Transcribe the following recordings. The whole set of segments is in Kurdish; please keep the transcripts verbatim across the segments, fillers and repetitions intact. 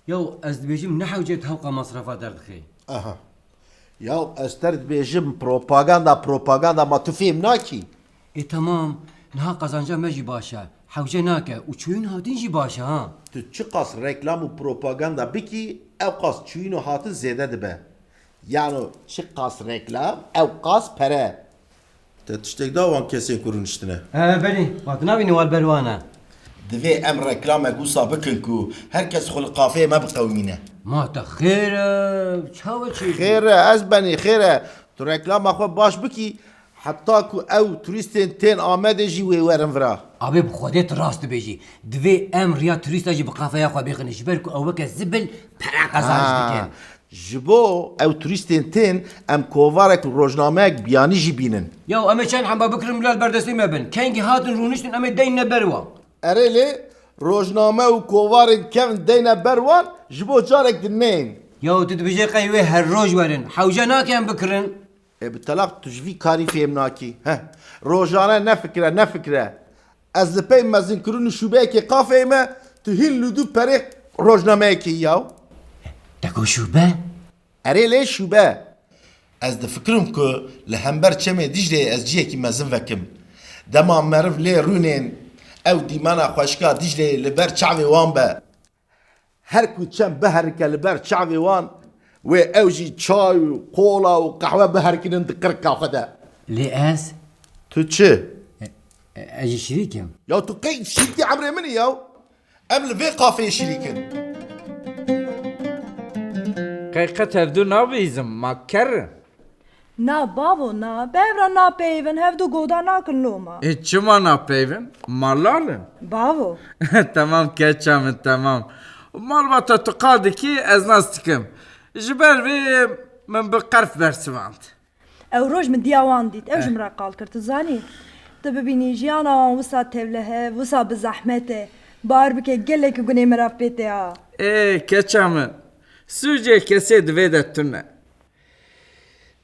Yaw ez dibêjim ne hewce tu hewqa masrefa derdixê. Aha. Yaw ez te dibêjim propaganda, propaganda ma tu fêm nakî? Ê temam, niha qazanca me jî baş e. Hewce nake û çûyîn hatin jî baş e ha. Tu çiqas reklam û propaganda bikî, ewqas çûyîn û hatin zêde dibe. Yano çiqas reklam, ewqas pere. Te tiştek da wan kesên ku rûniştine? He, belê. Ma tu nabînî wal ber wan e. Divê em reklamek wisa bikin ku her kes xwe li kafeyê me biqewimîne. Ma te xêr e, çawa çêdî? Xêr e, ez benî, xêr e. Tu reklama xwe baş bikî, heta ku ew turîstên tên Amedê jî wê werin vira. Abê bi Xwedê tu rast dibêjî. Divê em riya turîsta jî bi kafeya xwe bêxin, ji ber ku ew weke zibil pere qezenc Ha. dikin. Ji bo ew turîstên tên em kovarek û rojnameyek biyanî jî bînin. Ya em ê çend hemba bikirin bila li ber destê me bin. Kengî hatin rûniştin em ê deyne ber wan. Erê lê rojname û kovarên kevn deyne ber wan ji bo carek din neyên. Ya tu dibêjê qey wê her roj werin. Hewce nake em bikirin. Ê bi telaq tu ji vî karî fêm nakî. Heh. Rojane nefikire, nefikire. Ez li pey mezinkirin û şûbeyekê kafeyê me, tu hîn li dû perê rojnameyekê yaw. Te got şûbe? Erê lê şûbe. Ez difikirim ku li hember çemê Dîcleyê ez ciyekî mezin vekim. Dema meriv lê rûnên ew dîmena xweşika Dîcleyê li ber çavê wan be. Her ku çem biherike li ber çavê wan, wê ew jî çay û kola û qehwe biherikînin di qirika xwe de. Lê ez? Tu çi? E, e, ez jî şirîk im. Ya tu qey şirîkî emrê min î ya? Em li vê qafeyê şirîk in. Qey qet hevdu nabihîzin, ma ker in. Na bavo, na. Bi hev re napeyivin, hevdu goda nakin loma. E, çima napeyivin? Ma lal in. Bavo. Temam keça min, temam. Malbata tu qal dikî, ez nas dikim. Ji ber vê min bi qerf bersivand. Ew roj min diya wan dît, ew ji min re qal kir, tu zanî? Tu bibînî, jiyana wan wisa tevlihev, wisa bi zehmet e. Bawer bike, gelekî gunê mirav pê tê ha. Ê, keça min. Sûcê kesê di vê de tune.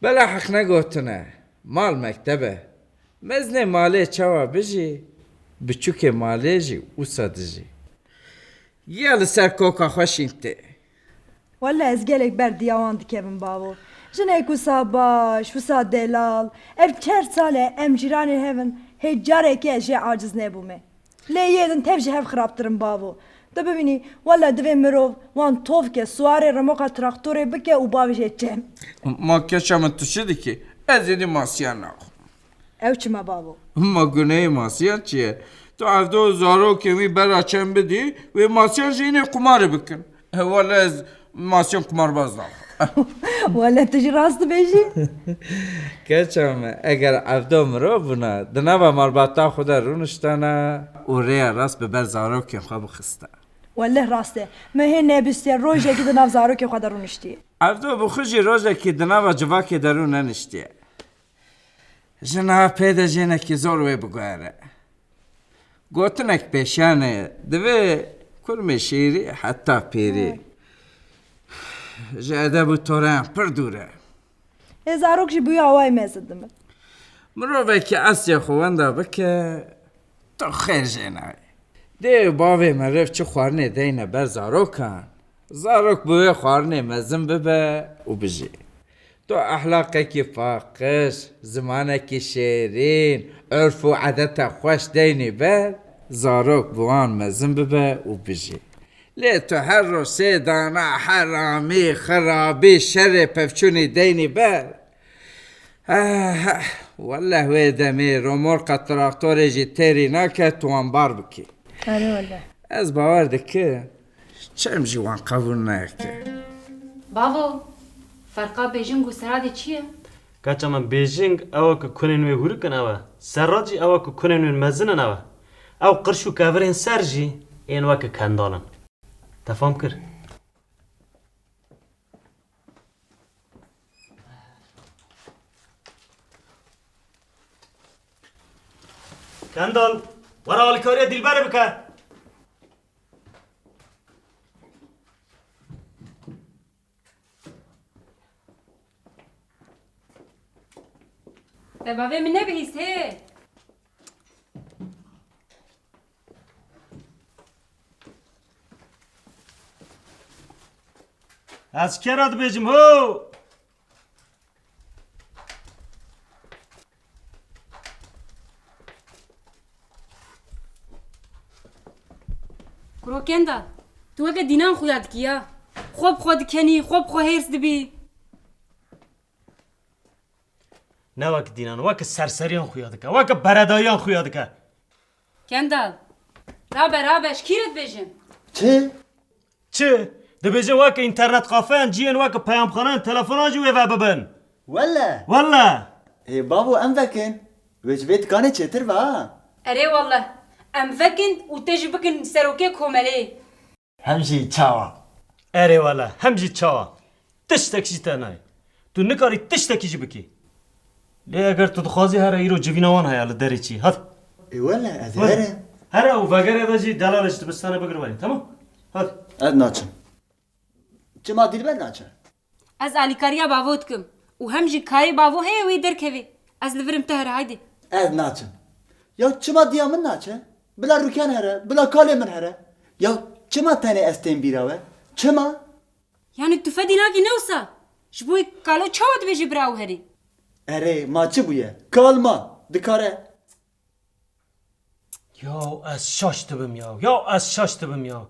Bela heq negotine, mal mekteb e. Mezinê malê çawa bijî, biçûkê malê jî wisa dijî. Ya li ser koka xwe şîn tê. Welle ez gelek ber diya wan dikevim bavo. Jinek wisa baş, wisa delal. Ev çar sal e em cîranê hev in, hêj carekê ez jê aciz nebûme. Lê yê din tev ji hev xirabtir in bavo. Tu bibînî, wele divê mirov wan tov ke, siwarê remoqa traktorê bike û bavêje çem. Ma keça min tu çi dikî? Ez êdî masiyan naxwim. Ew çima bavo? Ma guneyê masiyan çi ye? Tu evdo zarokên wî bera çem bidî, wê masiyan jî înê qumarê bikin. He, wele ez masiyan qumarbaz naxwim. Wele tu jî rast dibêjî. Keça me, eger evdo mirov bûna, di nava malbata xwe de rûniştana û rêya rast bi ber zarokên xwe bixista. Wele rast e. Me hê nebîstiye rojekî di nav zarokên xwe de rûniştiye. Evdo bi xwe jî rojekî di nava civakê de rû neniştiye. Ji niha pê de jênekî zor wê biguhere. Gotinek pêşiyan e, divê kurmê şîrî heta pîrî ji edeb û toreyan pir dûr e. Ê zarok jî bûye awayê mezin dimin. Mirovekî esya xwe wenda bike, tu xêr jê nayê. Dê û bavê meriv çi xwarinê deyne ber zarokan, zarok bi wê xwarinê mezin bibe û bijî. Tu ehlaqekî paqij, zimanekî şêrîn, urf û edeta xweş deynî ber, zarok bi wan mezin bibe û bijî. Lê tu her roj sê dana heramî, xirabî, şerê pevçûnî deynî ber. Eh, eh, welleh wê demê romorqa traktorê jî têrî nake, tu wan bar bikî. Erê welleh. Ez bawer dikim, çem jî wan qebûl neke. Bavo, ferqa Bêjing û Seradê çi ye? Keça min, Bêjing ew ku kunên wê hûrik in ew e. Serad jî ew ku kunên wê mezin in ew e. Ew qirş û kevirên ser jî ên weke kendal in. Te fam kir? Kendal, were alîkariya Dîlberê bike. Te bavê min nebihîst hê. Ez kera dibêjim ho! Kuro Kenda, tu weke dînan xuya dikî ya. Xwe bi xwe dikenî, xwe bi xwe hêrs dibî. Ne wek dînan, weke serseriyan xuya dike, weke beredayiyan xuya dike. Kendal, rabe, rabe, ji kî re dibêjin? Çi? Çi? Dibêjin weke înternet kafeyan cihên weke peyamxaneyan telefonan jî wê ve bibin. Wele? Wele? Ê bavo, em vekin. Wê ji vê dikanê çêtir ve ha. Erê wele, em vekin û te jî bikin serokê komelê. Hem jî çawa? Erê wele, hem jî çawa? Tiştek jî te nayê. Tu nikarî tiştekî jî bikî. Lê eger tu dixwazî here îro civîna wan heye li derê çî. Hadi. Ê wele, ez Hadi. Herim. Here û vegerê de jî delalê ji dibistanê bigir werî, tamam? Hadi. Ez naçim. Çima dilber naçe? Ez alîkariya bavo dikim û hem jî karê bavo heye wê derkevê. Ez li vir im, tu here, haydê. Ez naçim. Ya çima diya min naçe? Bila rûken here, bila kalê min here. Ya çima tenê ez tên bîra we? Çima? Yanî tu fedî nakî ne wisa? Ji bo wê kalo çawa dibêjî bira ew herî? Erê, ma çi bûye? Kal ma, dikare. Ya ez şaş dibim ya. Ya ez şaş dibim ya.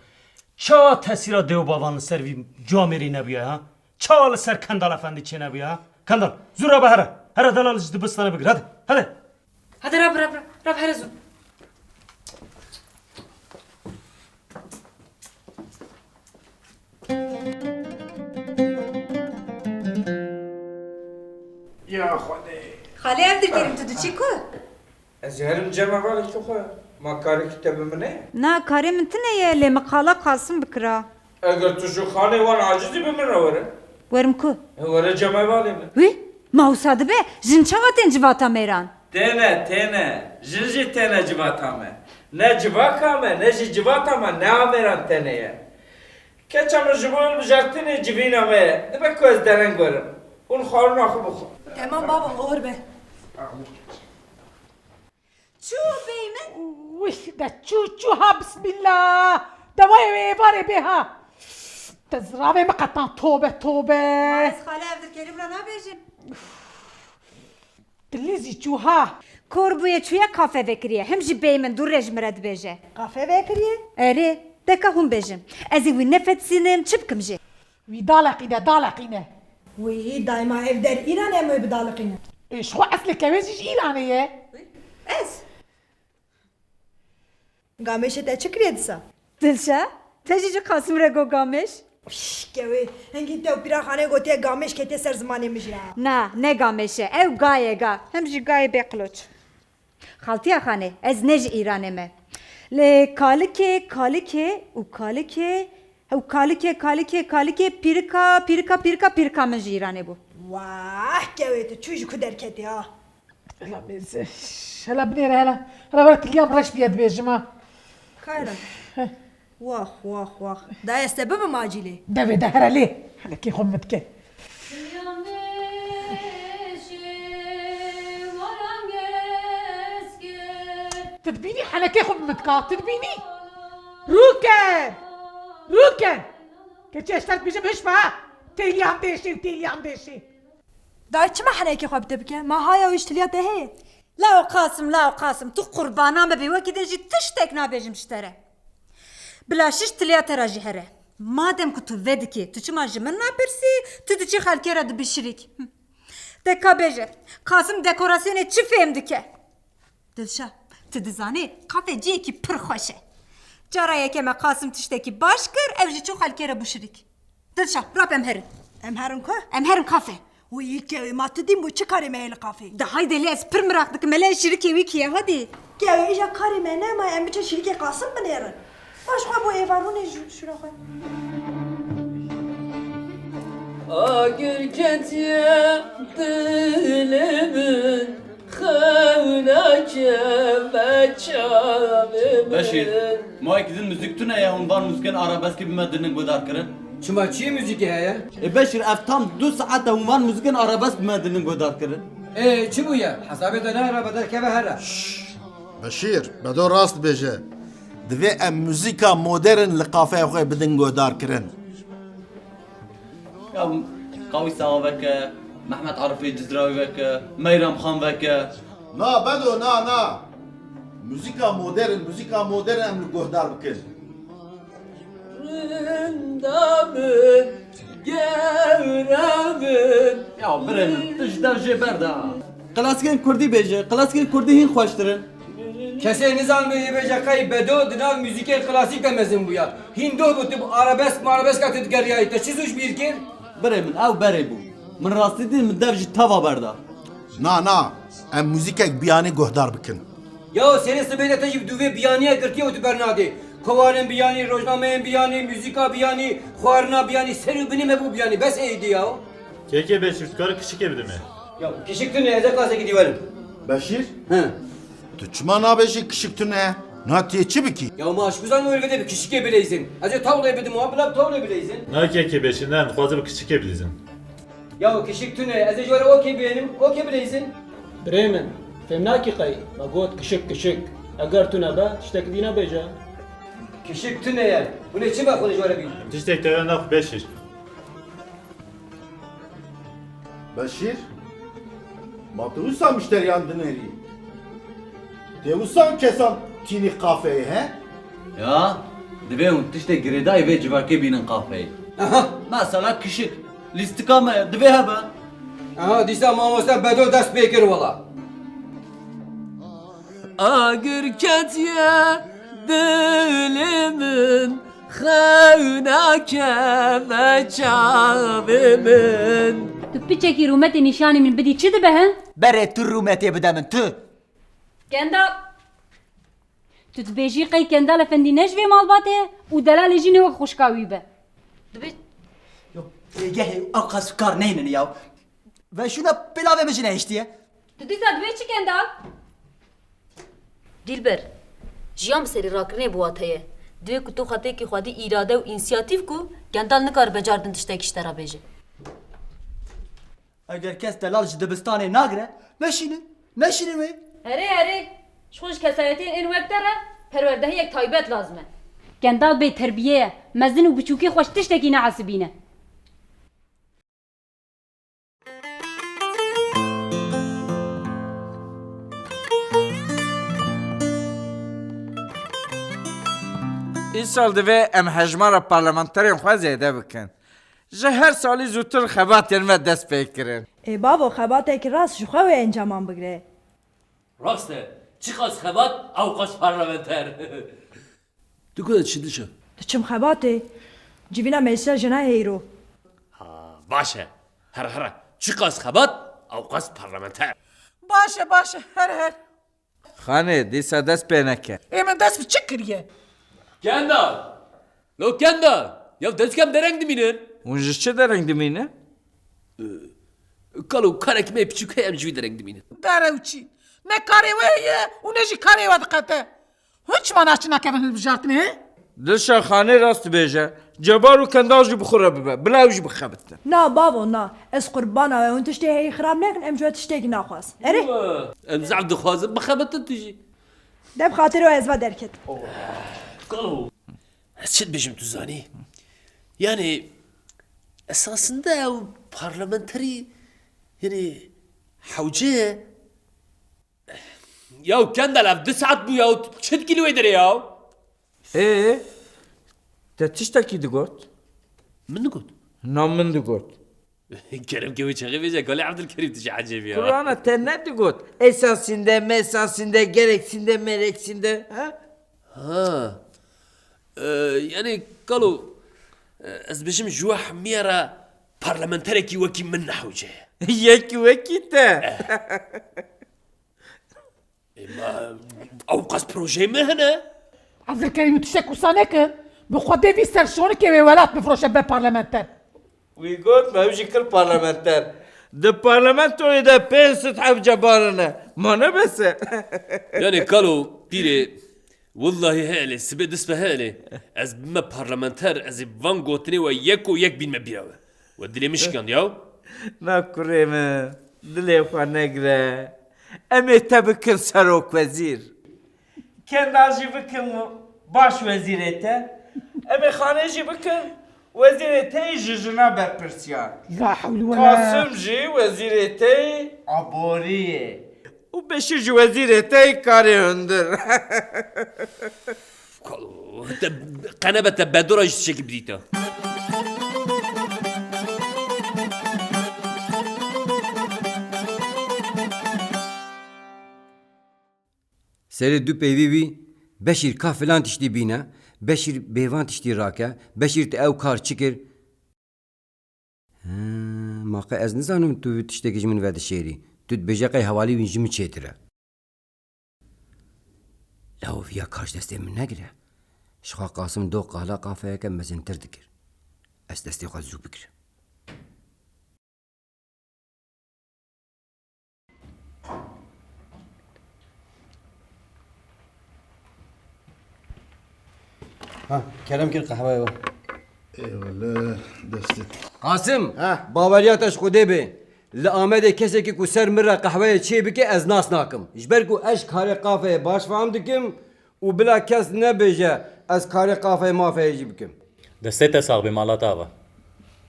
Çawa tesîra dê û bavan li ser vî camêrî nebûye ha? Çawa li ser Kendal Efendî çênebûye ha? Kendal, zû rabe here. Here delal ji dibistanê bigir. Hadi, hadi. Hadi rabe, rabe, rabe, rabe here zû. Ya Xwedê. Xalê Evdirgêrîn, tu diçî ku? Ez ê herim cem hevalekî xwe. Ma karekî te bi min e? Na, karê min tune ye, lê min qala Qasim bikira. Eger tu ji xanê wan acizî, bi min re were. Werim ku? E, were cem hevalê min. Wî? Ma wisa dibe, jin çawa tên civata mêran? Têne, têne. Jin jî têne civata me. Ne civaka me, ne jî civata me, ne a mêran tenê ye. Keça min ji bo hilbijartinê civîna me ye. Dibe ku ez dereng werim. Hûn xwarina xwe bixwin. Temam baba, oxir be. Çû bey min? Wih, de çû, çû ha, bismillah. De wayê wê êvarê bê ha. Te ziravê min qetan, tobe, tobe. Ma ez xale Evdirgêrî bira nabêjim. Dilê zî çû ha. Kor bûye çûye kafe vekiriye. Him jî bey min dû rê ji min re dibêje. Kafe vekiriye? Erê, de ka hûn bêjin. Ez ê wî nefetisînim, çi bikim jê? Wî daleqîne, daleqîne. Wî daima ev der îran em wê bidaliqîne. Ê, ji xwe eslê kewê zî ji Îranê ye. Ez? Gamêşê te çi kiriye disa? Dilşa, te jî ji Qasim re got gamêş? Şş, kewê, hingî te û pîra Xanê gotiye gamêş ketiye ser zimanê min jî ha. Na, ne gamêş e, ew gayê ga. Hem jî gayê bê qiloç. Xaltiya Xanê, ez ne ji Îranê me. Lê kalikê, kalikê û kalikê, ew kalikê, kalikê, kalikê, pîrika, pîrika, pîrika, pîrika min ji Îranê bû. Wah, kewê tu çû ji ku derketî ha? Hela mêze. Hela binêre hela. Hela were tiliyam reş diye dibêjim ha. Kayra. Heh. Wax, wax, wax. Da ez te bibim acîlê. Devê de here lê. Henekê xwe min dike. Tu dibînî henekê xwe min dika. Tu dibînî. Rûke. Rûke. Keçê ez te dibêjim hişme ha. Têliyan dêşê û têliyan dêşê. Dayê çima henekê xwe bi te bike? Ma haya wî ji tiliya te heye? Law Qasim, law Qasim, tu qurbana me bî, wekî din jî tiştek nabêjim ji te re. Bila şiş tiliya te re jî here. Madem ku tu vedikê, tu çima ji min napirsî, tu diçî xelkê re dibî şirîk? Hm. De ka bêje, Qasim dekorasyonê çi fêm dike? Dilşa, tu dizanî, kafe cihekî pir xweş e. Cara yekeme Qasim tiştekî baş kir, ew jî çû xelkê re bû şirîk. Dilşa, rap em herin. Em herin ku? Em herin kafe. Wî kewê, ma tu dîn bû çi karê me heye li kafê? De haydê lê ez pir miraq dikim, hele şirikê wî kî ye, hadî. Kewê, îja karê me nema, em biçin şirikê Qasim binêrin. Baş xwe bo êvarûnê jû-, şûra xwe. Agir ketiye dilê min. Xewneke me çavê min. Beşîr, mayekî din muzîk tune ye, hûn van muzîkên arabeskî bi me dinin guhdar kirin? Çima, çi muzîkê heye? Ê Beşîr, ev tam du saet e hûn van muzîkên arabesk bi me dinin guhdar kirin. Ê, çi bûye? Hesabê te nayê ra, derkeve here. Şşş! Beşîr, Bedo rast dibêje. Divê em muzîka modern li kafeya xwe bidin guhdar kirin. Ya Qawîs Axa veke, Mehmet Arifê Cizrawî veke, Meyram Xan veke. Na Bedo, na, na. Muzîka modern, muzîka modern em li guhdar bikin. Rinda min, gewre min. Ya birê min, tu ji dev jê berda. Klasîkên kurdî bêje, klasîkên kurdî hîn xweştir in. Kesê nizanibê yê bêje qey Bedo di nav muzîkên klasîk de mezin bûya. Hîn doh bû tu bi arabesk marabeska tu digeriyayî. Te çi suç bîr kir? Birê min, ew berê bû. Min rastî dît, min dev ji teva berda. Na, na. Em muzîkek biyanî guhdar bikin. Ya serê sibê de te jî bi dûvê biyaniya girtiye û tu bernadê. Kovarên biyanî, rojnameyên biyanî, muzîka biyanî, xwarina biyanî, ser û binê me bû biyanî. Bes êdî ya. Kekê Beşîr, tu karî kişikê bidî me? Ya kişik tune, ez ê qasekî dî werim. Beşîr? He. Tu çima nabêjî kişik tune? Na tê çi bikî? Ya ma ji kuzan wê vê de bi kişikê bileyzin. Ez ê tawlê bidim, wa bila bi tawlê bileyzin. Na kekê Beşîr, ne, em dixwazin bi kişikê bileyzin. Ya kişik tune, ez ê ji we re okê bihênim, okê bileyzin. Birê min, fêm nakî qey? Me got kişik kişik. Eger tune be, tiştekî dî nebêje. Kişik tune ye. Hûn ê çi be xwe ji we re bînin? Tiştek teve nax Beşîr. Beşîr, ma tu wisa muşteriyan dinêrî? Tê wisa kesan tînî kafeyê, he? Ya, divê hûn tiştê girêdayî vê civakê bînin kafeyê. Aha. Mesela kişik, lîstika me ye, divê hebe. Aha, dîsa mamoste Bedo dest pê kir wela. Agir ketiye dilê min, xew nakeve çavê min. Tu piçekî rûmetê nîşanî min bidî çi dibe he? Berê tu rûmetê bide min tu. Kendal. Tu dibêjî qey Kendal Efendî ne ji vê malbatê ye û delalê jî ne wek xwişka wî be. Dibê. Yo, têgehê ew qas kar neynin ya. Veşûna pilavê min jî nehiştiye. Tu dîsa dibê çi Kendal? Dîlber, jiyan bi serî rakirinê bi wate ye. Divê ku tu xwetêkî xwedî îrade û însiyatîf ku Kendal nikare becardin tiştekî ji te re bêje. Eger kes delal ji dibistanê nagre, meşînin, meşînin wê. Erê, erê, ji xwe ji kesayetiyên ên wek te re perwerdehiyek taybet lazim e. Kendal bê terbiye ye, mezin û biçûkî xwe ji tiştekî neesibîne. Îsal divê em hejmara parlamenterên xwe zêde bikin. Ji her salî zûtir xebatên me dest pê kirin. Ê bavo, xebatekî rast ji xwe wê encaman bigre. Rast e. Çiqas xebat, ewqas parlamenter. Tu ku çi dişe? Diçim xebatê. Civîna meclisa jina heyro. Ha, baş e. Here here. Çiqas xebat, ewqas parlamenter. Baş e, baş e. Here here. Xanê, dîsa dest pê neke. Ê min dest bi çi kiriye? Kendal! Lo Kendal! Ya dezgem dereng dimînin. Hûn ji çi dereng dimînin? Ee, Kalo, karekî me piçûk heye, em ji wî dereng dimînin. Dere û çî. Ne karê we heye û ne jî karê we diqete. Hûn çima naçin nakevin hilbijartinê, he? Dilşa Xanê rast dibêje. Cebar û Kendal jî bi xwe re bibe. Bila ew jî bixebitin. Na bavo, na. Ez qurbana we. Hûn tiştê heyî xirab nekin, em ji we tiştekî naxwazin. Erê? Em zaf dixwazin bixebitin tu jî. De bi xatirê we ez va derket. Kalo. Ez çi dibêjim tu zanî? Yani esasında ew parlamenterî, yani hewce ye. Ya Kendal, ev du saet bû ya, tu çi dikî li wê derê ya? Ê, te tiştekî digot? Min digot? Na, min digot. Kerem ke wê çaxê bêje, Kalê Ebdulkerîm, tu jî ecêb ya. Kurana te ne digot? Esasinde, mesasinde, gereksinde, mereksinde, ha? Ha. Ee, yani Kalo, e, ez bêjim ji we hemiye re parlamenterekî wekî min nehewce ye. Yekî wekî te. Eh. Ê, ma, ew qas projeyê me hene. Ebdulkerîm, tu tiştek wisa nekin. Bi Xwedê vî serşonikê wê welat bifroşe be parlamenter. Wî got, me ew jî kir parlamenter. Di parlamentoyê de pênc sed heb cebar hene. Ma ne bes e? Yani Kalo, pîrê, wellahî hele, sibê dest be hele. Ez bime parlamenter, ez ê van gotinê we yeko yek bînme bîra we. We dilê min şikand ya. Na kurê min, dilê xwe negire. Em ê te bikin serokwezîr. Kendal jî bikin baş wezîrê te. Em ê Xanê jî bikin Wezîrê tey ji jina berpirsiyar. La hewle we la. Qasim jî wezîrê tey aboriyê. Û Beşîr jî wezîrê tey karê hundir. Te, qenebe te bedora jî tiştekî bidîta. Serê du peyvê wî, Beşîr ka filan tiştî bîne, Beşîr bêvan tiştî rake, Beşîr te ew kar çi kir? He, ma qe ez nizanim tu tiştekî ji min vedişêrî. Tu dibêje qey hevalî wî ji min çêtir e. Lawo viya kar ji destê min negire. Jixwe Qasim do qala qafeyeke mezintir dikir. Ez destê xwe zû bigirim. Ha, kerem kir qehweyê we. Eyvallah, destê. Qasim, ha, baweriya te ji Xwedê be. Li Amedê kesekî ku ser min re qehweyê çê bike, ez nas nakim. Ji ber ku ez ji karê qafeyê baş fam dikim, û bila kes nebêje ez karê qafeyê mafeyê jî bikim. Destê te sax bê mala te ava.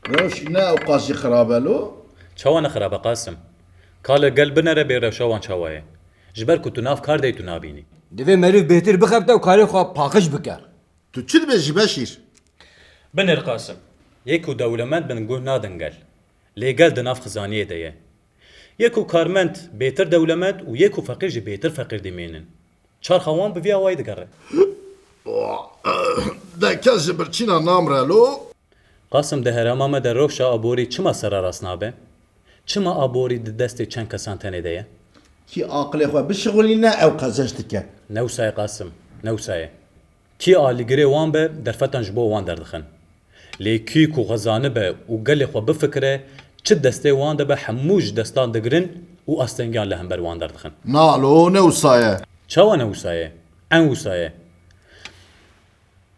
Rewş ne ew qas jî xirab e lo. Çawa ne xirab e Qasim? Ka li gel binere bê rewşa wan çawa ye. Ji ber ku tu nav kar de yî tu nabînî. Divê meriv bêhtir bixebite û karê xwe paqij bike. Tu çi dibêjî Beşîr? Binêr Qasim. Yê ku dewlemend bin guh nadin gel. Lê gel di nav xizaniyê de ye. Yê ku karmend bêtir dewlemend û yê ku feqîr jî bêtir feqîr dimînin. Çarxa wan bi vî awayî digere. De kes ji birçîna namre lo. Qasim, di herêma me de rewşa aborî çima sererast nabe? Çima aborî di destê çend kesan tenê de ye? Kî aqilê xwe bişixulîne, ew qezenc dike. Ne wisa ye Qasim, ne wisa ye. Kî alîgirê wan be, derfetan ji bo wan derdixin. Lê kî ku xwe zanibe û gelê xwe bifikire, çi destê wan de be, hemû ji destan digirin û astengiyan li hember wan derdixin. Na lo ne wisa ye. Çawa ne wisa ye? En wisa ye.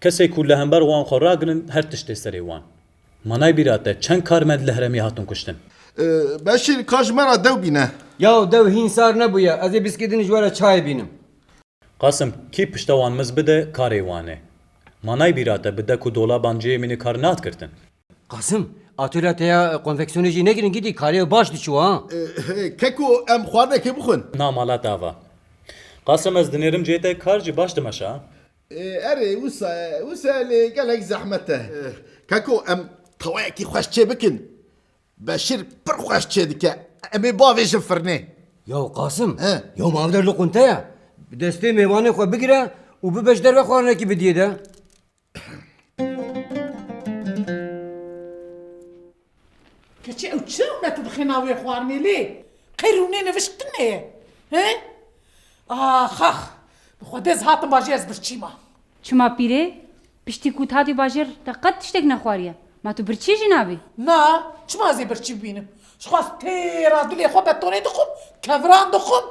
Kesê ku li hember wan xwe ragirin, her tişt tê serê wan. Ma nayê bîra te çend karmend li herêmê hatin kuştin? Ee, Beşîr, ka ji me re dew bîne. Yaw, dew hîn sar nebûye. Ez ê bîskî din ji we re çayê bînim. Qasim, kî pişta wan miz bide, karê wan e. Ma nayê bîra te bi dek û dolaban cihê min ê kar nat girtin. Qasim, atölya te ya konveksiyonê jî negirin gidî, karê baş diçû ha. Ee, keko, em xwarinekê bixwin. Na mala te ava. Qasim, ez dinêrim cihê te kar jî baş dimeşe ha. Ee, erê, wisa, wisa lê gelek zehmet e. Ee, keko, em tawayekî xweş çê bikin. Beşîr pir xweş çê dike. Em ê bavêjin firnê. Yaw Qasim, he? Yaw ma ev der li qunte ye. Bi destê mêvanê xwe bigire û bibe ji derve xwarinekî bidiyê de. Keçê ew çi rûne tu dixê navê xwarinê lê? Qey rûnê niviştine ye? He? Ax ax. Bi Xwedê ez hatim bajêr ez birçî ma. Çima pîrê? Piştî ku tu hatî bajêr te qet tiştek nexwariye. Ma tu birçî jî nabî? Na, çima ez ê birçî bibînim? Ji xwe ez têra dilê xwe betonê dixwim, keviran dixwim.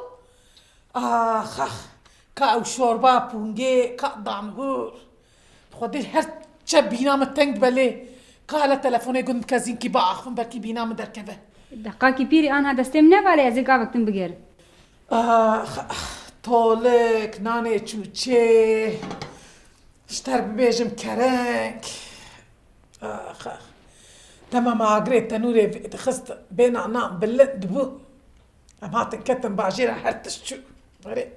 Ax ax. Ka ew şorba pûngê, ka danhûr. Xwedê her çe bîna min teng be lê. Ka hele telefonê gund bike zînkî biaxivim, belkî bîna min derkeve. Deqakî pîrî anha destê min nevalê, ez ê gavek din bigerim. Ax, ax, tolik, nanê çûçê, ji te re bibêjim kereng. Ax, ax. Dema me agirê tenûrê dixist, bêhna nan bilind bû. Em hatin ketin bajêra her tişt çû. Erê.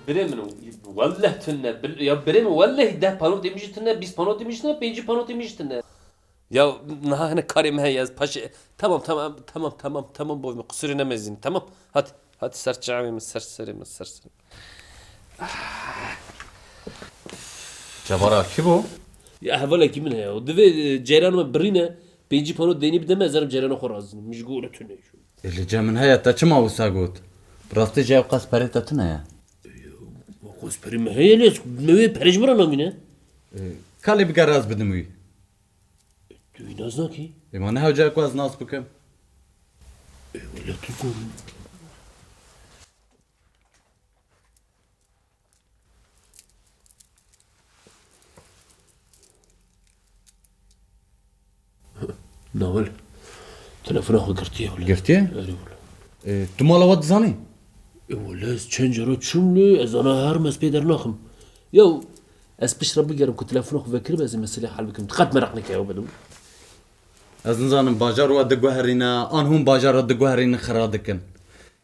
Birê min, welleh tune, bil-, ya birê min, welleh deh panotê min jî tune, bîst panotê min jî tune, pêncî panotê min jî tune. Ya niha hene karê min heye, ez paşê, tamam, tamam, tamam, tamam, tamam, boş min, qusûrê nemezîn, tamam. Hadi, hadi ser çavê min, ser serê min, ser serê min. Cevara kî bû? Ya hevalekî min heye. O divê, e, ceyran me birîne, pêncî pano deynî bide me, ez herim ceyrana xwe razînim. Min ji gor tune. Ê, li cem min heye, te çima wisa got? Bi rastî jî ew qas perê te tune ye. Ew qas perê me heye lê ez me wê perê ji min re namîne. Ê, kalê bigere ez bidim wî. Tu wî nas nakî? Ê, ma ne hewce ku ez nas bikim. Ê, wele tu zor. Nawel, telefona xwe girtiye wele. Girtiye? Erê wele. E, tu mala we dizanî? E, wele ez çend cara çûm lê, ez ana herim ez pê dernaxim. Yaw, Ez piştre bigerim ku telefona xwe vekirib, ez ê meselê hel bikim. Tu qet meraq neke ew bidim. Ez nizanim bajar we diguherîne, an hûn bajara diguherînin xira dikin.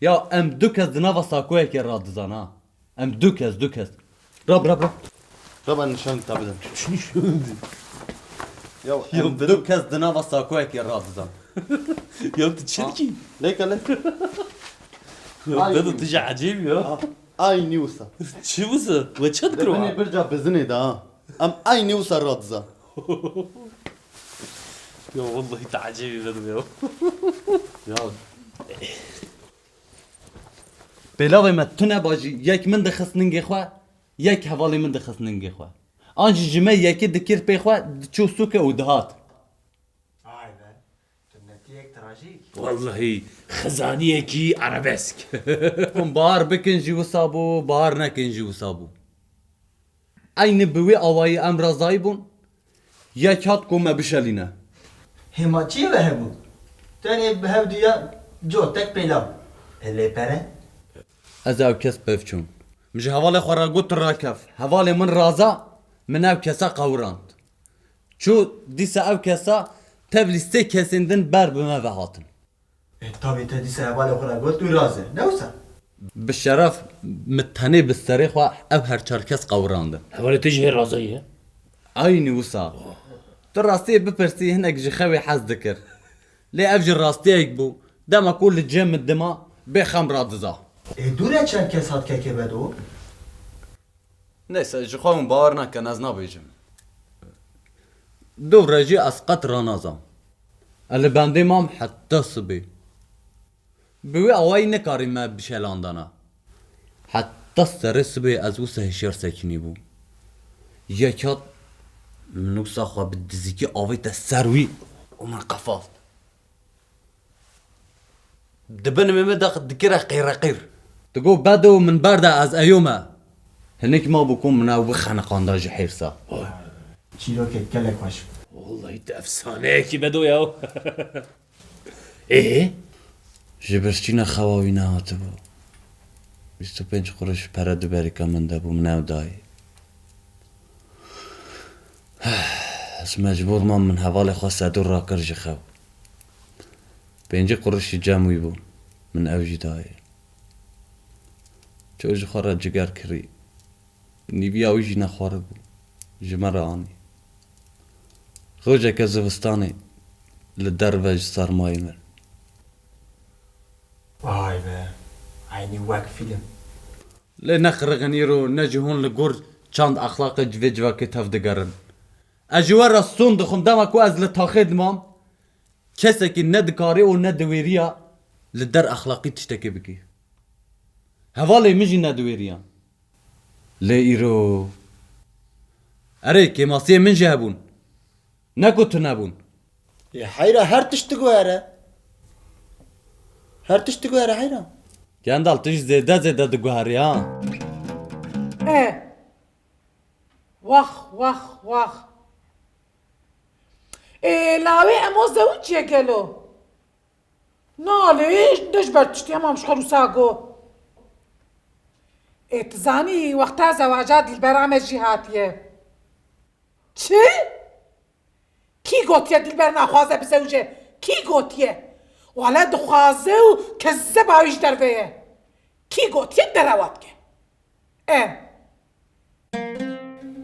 Ya em du kes di nava sakoyekê radizan ha. Em du kes, du kes. Rab, rab, rab. Rab, em nişan te bidin. Çi nişan dî? Ya em du kes di nava sakoyekê radizan. Ya tu çirkî. Lêke, lêke. Ya Ay. Dedo, tu jî ecêb ya. Ah, aynî wisa. Çi wisa? We çi dikir wa? Binê birca bizinê de ha. Em aynî wisa radizan. Ya wellahî tu ecêbî Bedo ya. Ya. Pêlavê me tune bajî, yek min dixist ningê xwe, yek hevalê min dixist ningê xwe. An jî ji me yekê dikir pê xwe, diçû sûke û dihat. Vay be, tu netiyek trajîk. Wellahî, xizaniyekî arabesk. Hûn bahar bikin jî wisa bû, bahar nekin jî wisa bû. Eynî bi wî awayî em razayî bûn, yek hat ku me bişelîne. Hêma çi ye ve hebû? Tenê bi hev diya cotek pêlav. E lê pere? Ez ew kes pevçûn. Min ji hevalê xwe re got tu rakef. Hevalê min raza, min ew kesa qewirand. Çû dîsa ew kesa tevlî sê kesên din ber bi me ve hatin. E, tabî te dîsa hevalê xwe re got tu razî, ne wisa? Bi şeref min tenê bi serê xwe ev her çar kes qewirandin. Hevalê te jî hê razayî ye? Eynî wisa. Tu rastiyê bipirsî hinek ji xewê hez dikir. Lê ev jî rastiyek bû. Dema ku li cem min dima bê xem radiza. E, dû re çend kes hat kekê Bedo? Neyse, ji xwe hûn bawer nakin, ez nabêjim. Dûv re jî ez qet ranazam. Ez li bendê mam heta sibê. Bi wê awayî nikarî me bişelandana. Heta serê sibê ez wisa hişyar sekinî bûm. Yek hat min wisa xwe bi dizikî avête ser wî û min qefalt. Di bin min de dikire qîreqîr. Digot, Bedo, min berde, ez eyome. Hinek mabû ku min ew bixeniqanda ji hêrsa. Çîrokek gelek xweş. Wellahî tu efsaneyekî Bedo ya. Ê? Ji birçîna xewa wî nehatibû. Bîst û pênc quruş pere di berîka min de bû, min ew dayê. Ez mecbûr mam, min hevalê xwe sedû rakir ji xew. Pêncî qurişî cem wî bû, min ew jî dayê. Ço ji xwe re ciger kirî. Nîviya wî jî nexwaribû. Ji me re anî. Rojeke zivistanê li derve ji sermayê mir. Vay be. Eynî wek fîlm. Lê ne qirixin îro ne jî hûn li gor çand exlaqê ji vê civakê tev digerin. Ez ji we re stûn dixwim, dema ku ez li taxê dimam, kesekî ne dikarî û ne diwêriya li der exlaqî tiştekê bikî. Hevalê min jî ne diwêriyan. Lê îro, erê, kêmasiyê min jî hebûn. Ne ku tune bûn. Ê heyra, her tişt diguhere. Her tişt diguhere heyra. Gendal, tu jî zêde zêde diguherî ha. E. Wax, wax, wax. Ê, lawê em o zewiciye gelo? Na lê, ne ji ber tiştê, hema min ji xwe rûsa got. Ê, tu zanî, wexta zewaca Dîlbera me jî hatiye. Çi? Kî gotiye Dîlber naxwaze bizewije? Kî gotiye? Wele dixwaze û kezeba wî ji derve ye. Kî gotiye derewa dike? Em.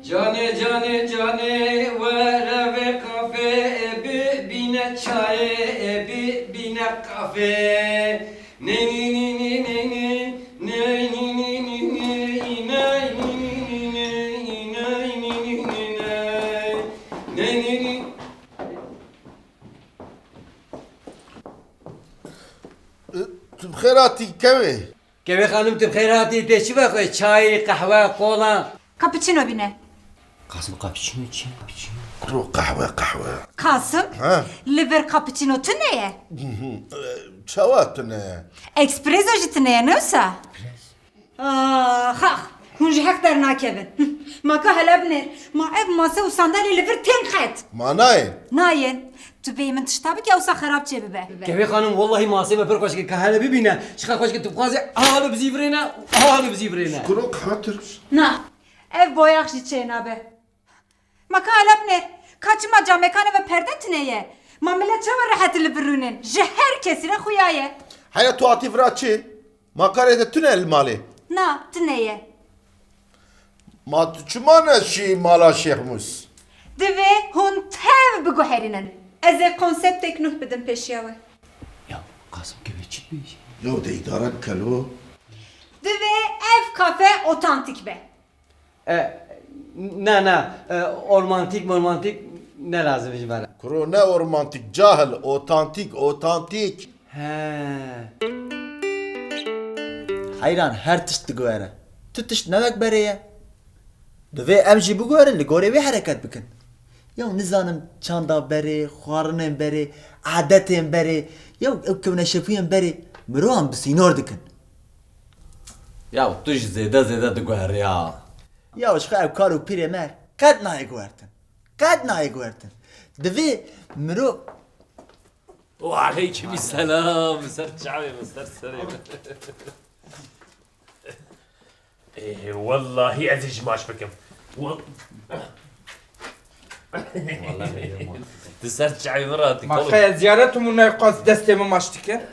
Canê, canê, canê, were vê kafê, bi bîne çayê, bi bîne kafê. Ney, ney, ney, ney, ney, ney. Ney, ney, ney, ney, ney. Ney, ney, ney, ney, ney. Ney, ney, ney. Tu bi xêr hatî kevê. Kevê xanim, tu bi xêr hatî, tê çi vexwe? Çayê, qehwe, kola? Cappuccino bîne. Kasim, cappuccino çi? Cappuccino. Kuro, qehwe, qehwe. Kasim, ha? Li vir cappuccino tune ye? Çawa tune ye? Espresso jî tune ye, ne wisa? Ax, ax, hûn ji heq dernakevin. Ma ka hele binêr, ma ev mase û sandalê li vir tên qet? Ma nayên? Nayên. Tu bêyî min tişta bike, ewsa xerab çêbibe. Kevê xanim, wellahî masê me pir xweş kir, ka hele bibîne, çiqas xweş kir, tu bixwazî aha li bizîvirêne, aha li bizîvirêne. Kuro qehwe Tirk. Na. Ev boyax jî çênabe. Ma ka Elebnê, ka çima camekanê ve perde tune ye? Ma millet çawa rehet li vir rûnin? Ji her kesî re xuya ye. Heya tu hatî vira çi? Ma karê te tune li malê? Na, tune ye. Ma tu çima neşî mala Şêx Mûs? Divê hûn tev biguherînin. Ez ê konseptek nûh bidim pêşiya we. Ya, Qasim kevê çi dibêjî? Yo de îdare bike lo. Divê ev kafe otantîk be. E, ne, ne, e, ormantîk mormantîk ne lazim ji me re. Kuro ne ormantîk, cahil, otantîk, otantîk. He. Heyran, her tişt diguhere. Tu tişt ne wek berê ye. Divê em jî biguherin, li gorê wê hereket bikin. Yew nizanim çanda berê, xwarinên berê, adetên berê, yew ew kewneşepiyên berê mirovan bi sînor dikin. Ya tu jî zêde zêde diguherî ya. Ya ji xwe ew kal û pîrê me qet nayê guhertin. Qet nayê guhertin. Divê mirov Wa aleyküm selam. Ser çavê min, ser serê min. Ê, wellahî ez ê ji maç bikim. Wel- Wellahî, tu ser çavê min rahatî. Ma kalo. Xeya ziyaret û min ne qas destê min maç dike.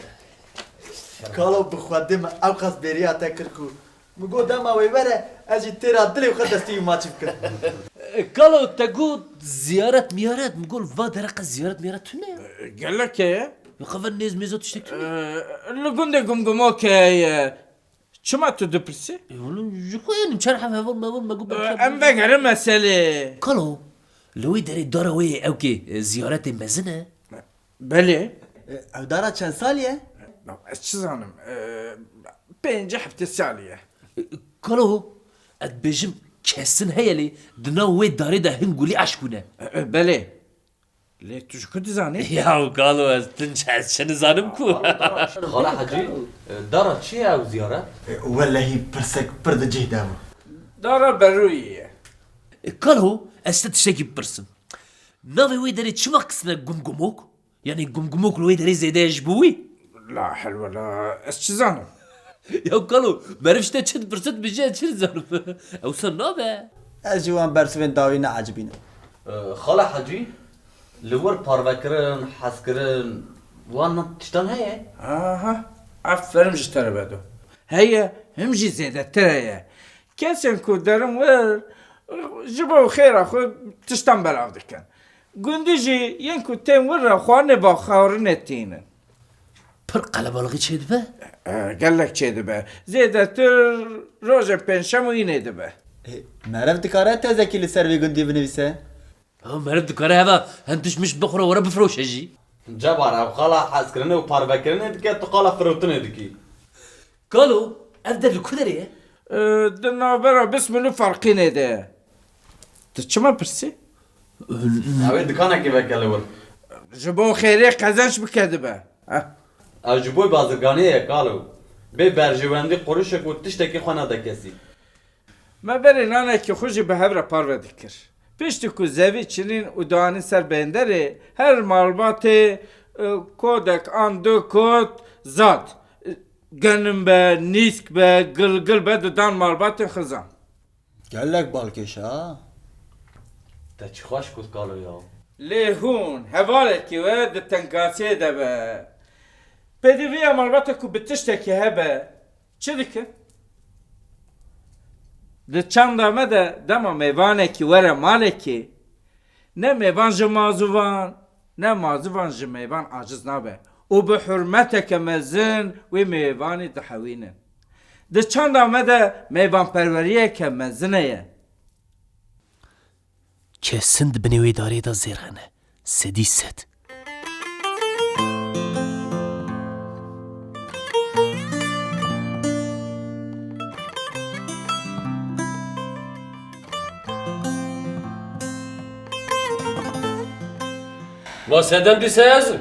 Kalo bi Xwedê min ew qas bêriya te kir ku Min got, dema wê were, ez jî têra dilê xwe destî wî maçî bikim. Kalo, te got ziyaret miyaret, min got, va dereqe ziyaret miyaret tune ye. Gelek heye. Yoxever nêz mêza tiştek tune ye. Li gundê Gumgumok heye. Çima tu dipirsî? E, oğlum, ji xwe ye, nimçer hev heval meval me got, belkî Em vegerin meselê. Kalo, li wê derê dara wê ye ewkê, e, ziyaretê mezin e. Belê. E, ew dara çend salî ye? Ez çi zanim, e, pêncî heftê salî ye. E, Kalo, ez dibêjim kesin heye lê di nav wê darê de hin gulî eşk hûn e. E, e, belê. Lê tu ji ku dizanî? Ya Kalo, ez tu, ez çi nizanim ku. Xala Hecî, e, dara çi ye ew ziyaret? E, welehî pirsek pir di cih de bû. Dara berûyî ye. E, Kalo, ez te tiştekî bipirsim. Navê wê derê çima xistine Gumgumok? Yanî Gumgumok li wê derê zêde ye ji bo wî? La hel wela, ez çi zanim? Ya Kalo, meriv ji te çi dipirse, tu bêjî ez çi dizanim. Ewsa nabe. Ez ji wan bersivên dawî neecibînim. Xala Hecî, li wir parvekirin, hezkirin, wan tiştan heye? Aha, aferin ji te re Bedo. Heye, him jî zêdetir heye. Kesên ku derin wir ji bo xêra xwe tiştan belav dikin. Gundî jî yên ku tên wir re xwarinê va xwarinê tînin. Pir qelebalixî çêdibe? E, gelek çêdibe. Zêdetir rojên pêncşem û înê dibe. E, meriv dikare tezekî li ser vê gundî binivîse? Ha, meriv dikare heva hin tişt mişt bixwire were bifroşe jî. Cebar, ew qala hezkirinê û parvekirinê dike, tu qala firotinê dikî. Kalo, ev dev li ku derê ye? E, di navbera Bismil û Ferqînê de ye. Tu çima pirsî? Ew ê dikanekê veke li wir. Ji bo xêrê qezenç bike dibe. Heh. Ew ji bo bazirganiyê ye, Kalo. Bê berjewendî qurişek û tiştekî xwe nade kesî. Me berê nanekî xwe jî bi hev re parve dikir. Piştî ku zevî çinîn û danîn ser benderê, her malbatê, e, kodek an du kot zad, e, genim be, nîsk be, gilgil be, didan malbatên xizan. Gelek balkêş e ha. Te çi xweş got Kalo ya. Lê hûn hevalekî we di tenkasiyê de be. Pêdiviya malbatê ku bi tiştekî hebe, çi dike? Di çanda me de dema mêvanekî were malekê, ne mêvan ji mazûvan, ne mazûvan ji mêvan aciz nabe û bi hurmeteke mezin wê mêvanî dihewînin. Di çanda me de mêvanperweriyeke mezin heye. Kesin di binê wê darê de zêr hene. Sedî sed. Ma sedem dîse ez im.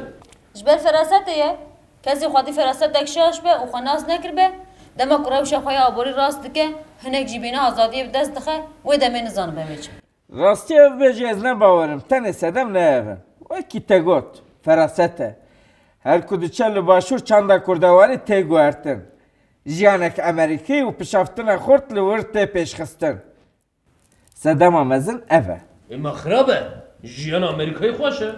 Ji ber ferasetê ye. Kesê xwedî ferasetek şaş be û xwe nas nekiribe, dema ku rewşa xwe ya aborî rast dike, hinek jî bîna azadiyê bi dest dixe, wê demê nizanibe wê çi. Rastî ev bêjî ez ne bawer im, tenê sedem ne ev in. Wekî te got, feraset e. Her ku diçe li başûr çanda kurdewarî tê guhertin. Jiyanek emerîkî û pişaftina xurt li wir tê pêşxistin. Sedema mezin ev e. Ê me xirab e. Jiyana Amerîkayê xweş e.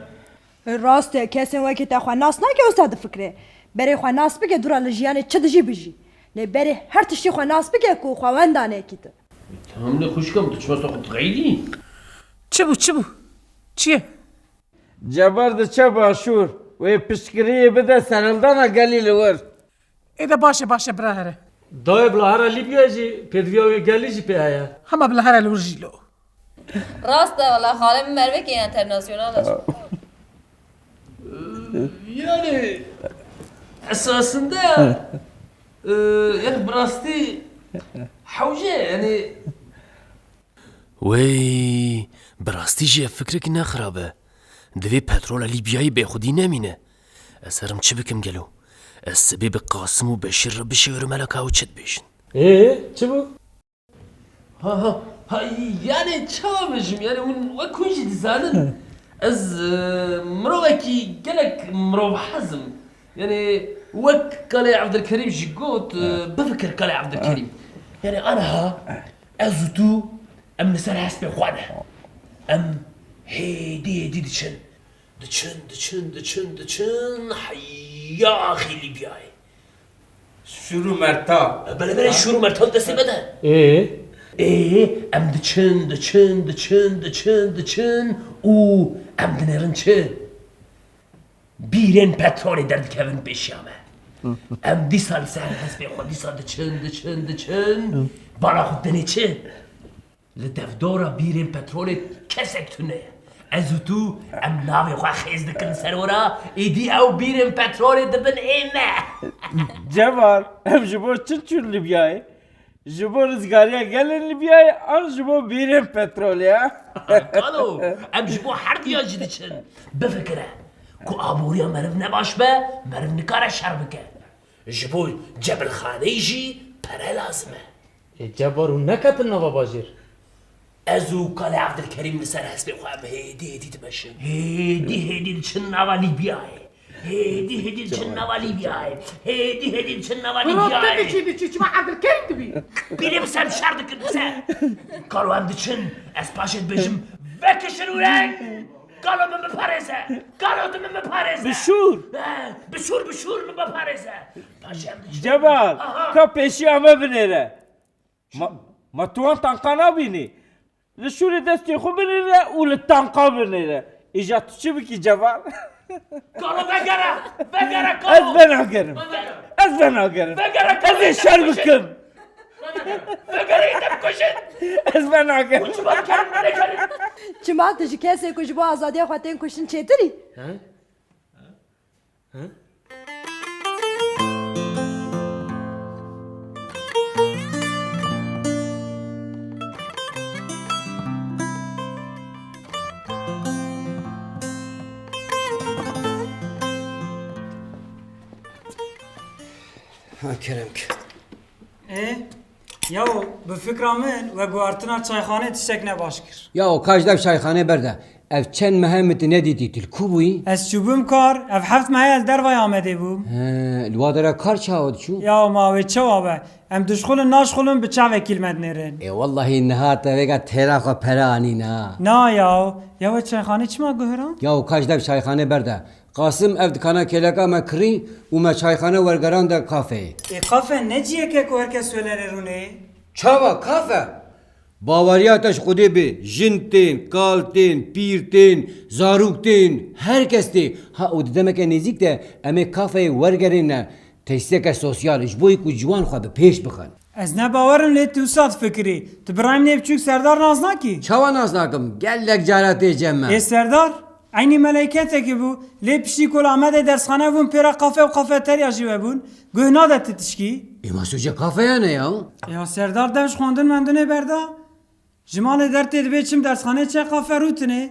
Rast e, kesên wekî te xwe nas nake wisa difikire. Berê xwe nas bike, dûra li jiyanê çi dijî bijî. Lê berê her tiştî xwe nas bike ku xwe wenda nekî tu. Tamam ne xwişka min, tu çima xwe dixeylî? Çi bû, çi bû? Çi ye? Cebar diçe başûr, wê piştgiriyê bide serhildana gelî li wir. Ê de baş e, baş e, bila here. Dayê, bila here Lîbya jî pêdiviya wê gelî jî pê heye. Hema bila here li wir jî lo. Rast e, wela xalê min mervekê enternasyonal e. Yani esasında e, yani bi rastî hewce yani. Wey, bi rastî jî ev fikrekî ne xirab e. Divê petrola Lîbyayê bêxwedî nemîne. Ez herim çi bikim gelo? Ez sibê bi Qasim û Beşîr re bişêwirim, hele ka ew çi dibêjin. Ê, çi bû? Ha, ha, ha, yani çawa bêjim? Yani hûn wek hûn jî dizanin. Ez e, mirovekî gelek mirovhez im. Yani wek kalê Evdilkerîm jî got, e, bifikir kalê Evdilkerîm. Yani aniha ez û tu em li ser hespê xwe ne. Em hêdî hêdî diçin. Diçin, diçin, diçin, diçin, heya axî Lîbyayê. Şûr û mertal. Belê, belê, şûr û mertal destê me de. Ê? Ê, em diçin, diçin, diçin, diçin, diçin û em dinêrin çi? Bîrên petrolê derdikevin pêşiya me. Em dîsa li ser hespê xwe dîsa diçin, diçin, diçin. Bala xwe dinê çi? Li devdora bîrên petrolê kesek tune ye. Ez û tu em navê xwe xêz dikin ser wira, êdî ew bîrên petrolê dibin ê me. Cevar, em ji bo çi çûn Libyayê? Ji bo rizgariya gelên Libyayê an ji bo bîrên petrolê, ha? Kalo, em ji bo herdiya jî diçin. Bifikire, ku aboriya meriv ne baş be, meriv nikare şer bike. Ji bo Cebilxaneyê jî pere lazim e. Ê, Cebar, hûn neketin nava bajêr? Ez û Kalê Evdilkerîm li ser hespê xwe em hêdî hêdî dimeşin. Hêdî hêdî diçin nava Lîbyayê. Hêdî hêdî diçin nava Lîbyayê. Hêdî hêdî diçin nava Lîbyayê. Diçî, diçî, çima Evdilkerîm dibî? Bîrê bise em şer dikin, bise. Kalo em diçin, ez paşê dibêjim, vekişin û reng. Kalo min biparêze. Kalo tu min biparêze. Bişûr. He, bişûr, bişûr min biparêze. Paşê em diçin. Cebar, aha, ka pêşiya me binêre. Ma, ma tu wan tanka nabînî? Li şûrê destê xwe binêre û li tanka binêre. Îja tu çi bikî Cebar? Kalo vegere! Vegere kalo! Ez venagerim. Vegere! Ez venagerim. Vegere kalo! Ez ê şer bikim. Vegere! Vegere, yê te bikuşin! Ez venagerim. Çima tu ji kesê ku ji bo azadiya xwe tên kuştin çêtirî? He? Ha, kerem ke. Ê, yaw, bi fikra min, we guhartina çayxanê tiştek ne baş kir. Yaw, ka ji dev çayxanê berde. Ev çend mehe min tu nedîtî, tu li ku bûyî? Ez çûbûm kar, ev heft mehe ez dervayê Amedê bûm. He, li wa dera kar çawa diçû? Yaw, ma wê çawa be? Em dişxulin naşxulin bi çavekî li me dinêrin. Ê, wellahî niha te vêga têra xwe pere anîn ha. Na yaw, ya we çayxanê çima guhirand? Yaw, ka ji dev çayxanê berde. Qasim ev dikana kêleka me kirî û me çayxane wergerande kafeyê. Ê, kafe ne ciyek e ku her kes wê lê rûnê? Çawa kafe? Baweriya te ji Xwedê bê, jin tên, kal tên, pîr tên, zarok tên, her kes tê. Ha, û di demeke nêzîk de em ê kafeyê wergerîne tesîseke sosyal, ji bo ku ciwan xwe bi pêş bixin. Ez ne bawer im lê tu wisa difikirî. Tu birayê min ê biçûk Serdar nas nakî? Çawa nas nakim? Gelek cara tê cem me. Ê Serdar, eynî meleyketekî bû. Lê piştî ku li Amedê dersxane bûn, pê re kafe û kafeterya jî webûn. Guh nade ti tişkî. Ê ma sûcê kafeyan e ya? Ya Serdar dev ji xwendin mendinê berda. Ji malê dertê dibê çim dersxanê çe kafe rûtinê.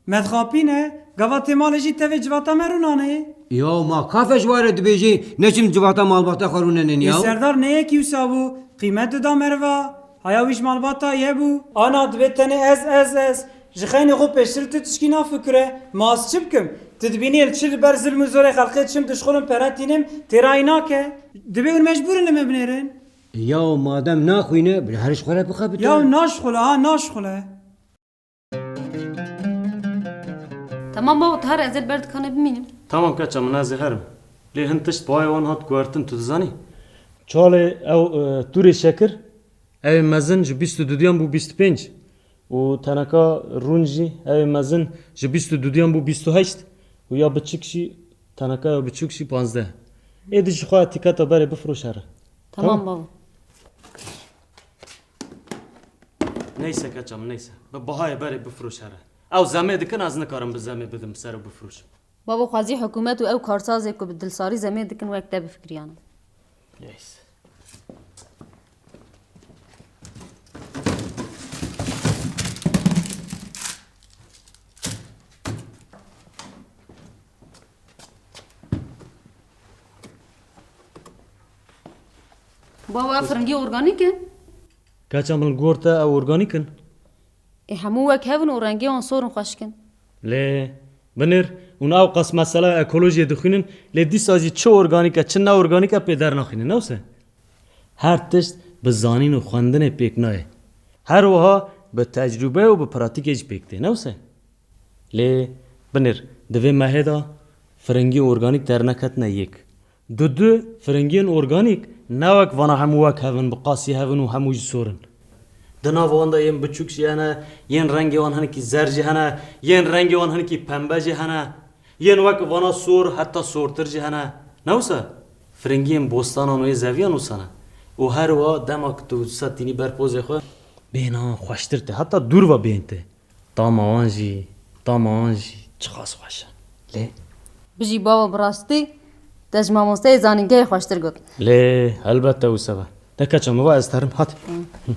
Me dixapîne, gava tê malê jî tevê civata me rûnanê. Ya ma kafe ji ware dibêjê, neçin civata malbata xwe rûnenên ya? Ê Serdar ne yekî wisa bû, qîmet dida meriva, haya wî ji malbata ye bû. Ana dibê tenê ez, ez, ez. Ji xeynê xwe pêştir tu tişkî nafikire, ma ez çi bikim? Tu dibînî li çi li ber zilm û zorê xelkê çim dişxulin pere tînim, têrayî nake. Dibê hûn mecbûr in li me binêrin. Yaw madem naxwîne, bila her ji xwe re bixebite. Yaw naşxule ha, naşxule. Tamam baba, tu her ez ê li ber dikanê bimînim. Tamam keça min, ez ê herim. Lê hin tişt bi wayê wan hat guhertin, tu dizanî? Çalê ew, e, tûrê şekir, ew ê mezin ji bîst û dudiyan bû bîst û pênc. Û teneka rûn jî, ew ê mezin ji bîst û dudiyan bû bîst û heşt. Û ya biçik jî, teneka ya biçûk jî panzdeh. Êdî ji xwe etîketa berê bifiroş here. Tamam baba. Neyse keça min, neyse. Bi bahayê berê bifiroş here. Ew zemê dikin, ez nikarim bi zemê bidim ser û bifiroşim. Babo, xwezî hikûmet û ew karsazê ku bi dilsarî zemê dikin wek te bifikiriyane. Neyse. Babo, ev firingî organîk in? Keça min li gor te ew organîk in. Ê hemû wek hev in û rengê wan sor in, xweşik in. Lê binêr hûn ew qas mesela ekolojiyê dixwînin, lê dîsa jî çi organîk e, çi ne organîk e pê dernaxînin, ne wisa? Her tişt bi zanîn û xwendinê pêk nayê. Her wiha bi tecrûbe û bi pratîkê jî pêk tê, ne wisa? Lê binêr di vê mehê de firingî û organîk derneketine yek. Dudu firingiyên organîk ne wek vana hemû wek hev in, bi qasî hev in û hemû jî sor in. Di nav wan de yên biçûk jî hene, yên rengê wan hinekî zer jî hene, yên rengê wan hinekî pembe jî hene, yên wek vana sor heta sortir jî hene. Ne wisa? Firingiyên bostanan û yê zeviyan wisa ne. Û her wiha dema ku tu wisa tînî ber pozê xwe, bêhna wan xweştir tê, heta dûr ve bêhn tê. Tama wan jî, tama wan jî çiqas xweş e. Lê? Bijî babo, bi rastî te ji mamosteyê zanîngehê xweştir got. Lê helbet te wisa be. De keça min va ez terim. Hadi. Hı.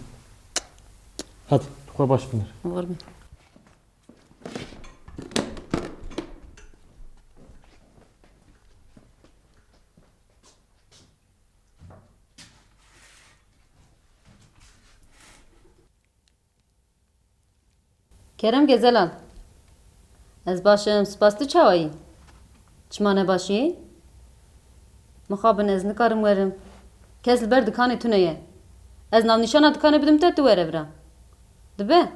Hadi, tu xwe baş binêr. Xêr be. Kerem ke zelal. Ez baş im, spas, tu çawa yî? Çima nebaş î? Mixabin, ez nikarim werim. Kes li ber dikanê tune ye. Ez navnîşana dikanê bidim te, tu were vira. Dibe?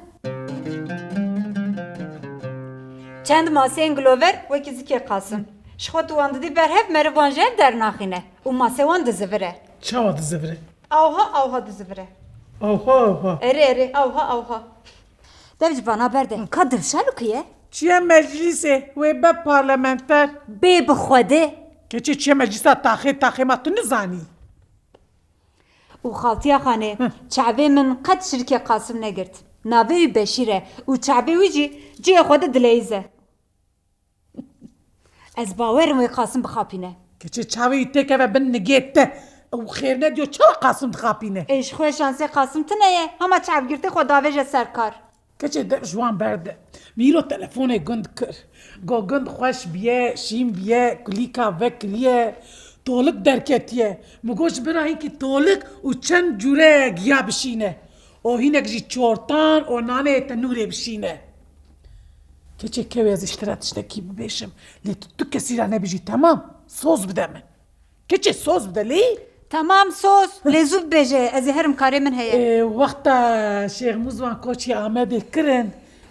Çend maseyên gilover wekî zikê Qasim. Ji xwe tu wan didî ber hev, meriv wan ji hev dernaxîne û masê wan dizivire. Çawa dizivire? Awha, awha dizivire. Awha, awha. Erê, erê, awha, awha. Dev ji vana berde. Ka dilşa li ku ye? Çiye meclîsê, wê be parlamenter. Bê bi Xwedê. Keçê çiye meclîsa taxê, taxê ma tu nizanî? Û xaltiya Xanê, çavê min qet şirikê Qasim negirt. Navê wî Beşîr e û çavê wî jî cihê xwe de dileyîz e. Ez bawer im wê Qasim bixapîne. Keçê çavê wî têkeve bin nigê te û xêr nediyo, çawa Qasim dixapîne? Ê, ji xwe şansê Qasim tune ye, hema çavgirtê xwe davêje ser kar. Keçê dev ji wan berde. Min îro telefonê gund kir. Go gund xweş biye, şîn biye, kulîka vekiriye, tolik derketiye. Min got ji bira hinkî tolik û çend cûre giya bişîne. Û hinek jî çortan û naneyê tenûrê bişîne. Keçê kewê ez ji te re tiştekî bibêjim. Lê tu, tu kesî re nebijî, temam? Soz bide min. Keçê soz bide lê. Temam soz. Lê zû bibêje, ez ê herim, karê min heye. Ê, wexta Şêx Mûz wan koçî Amedê kirin,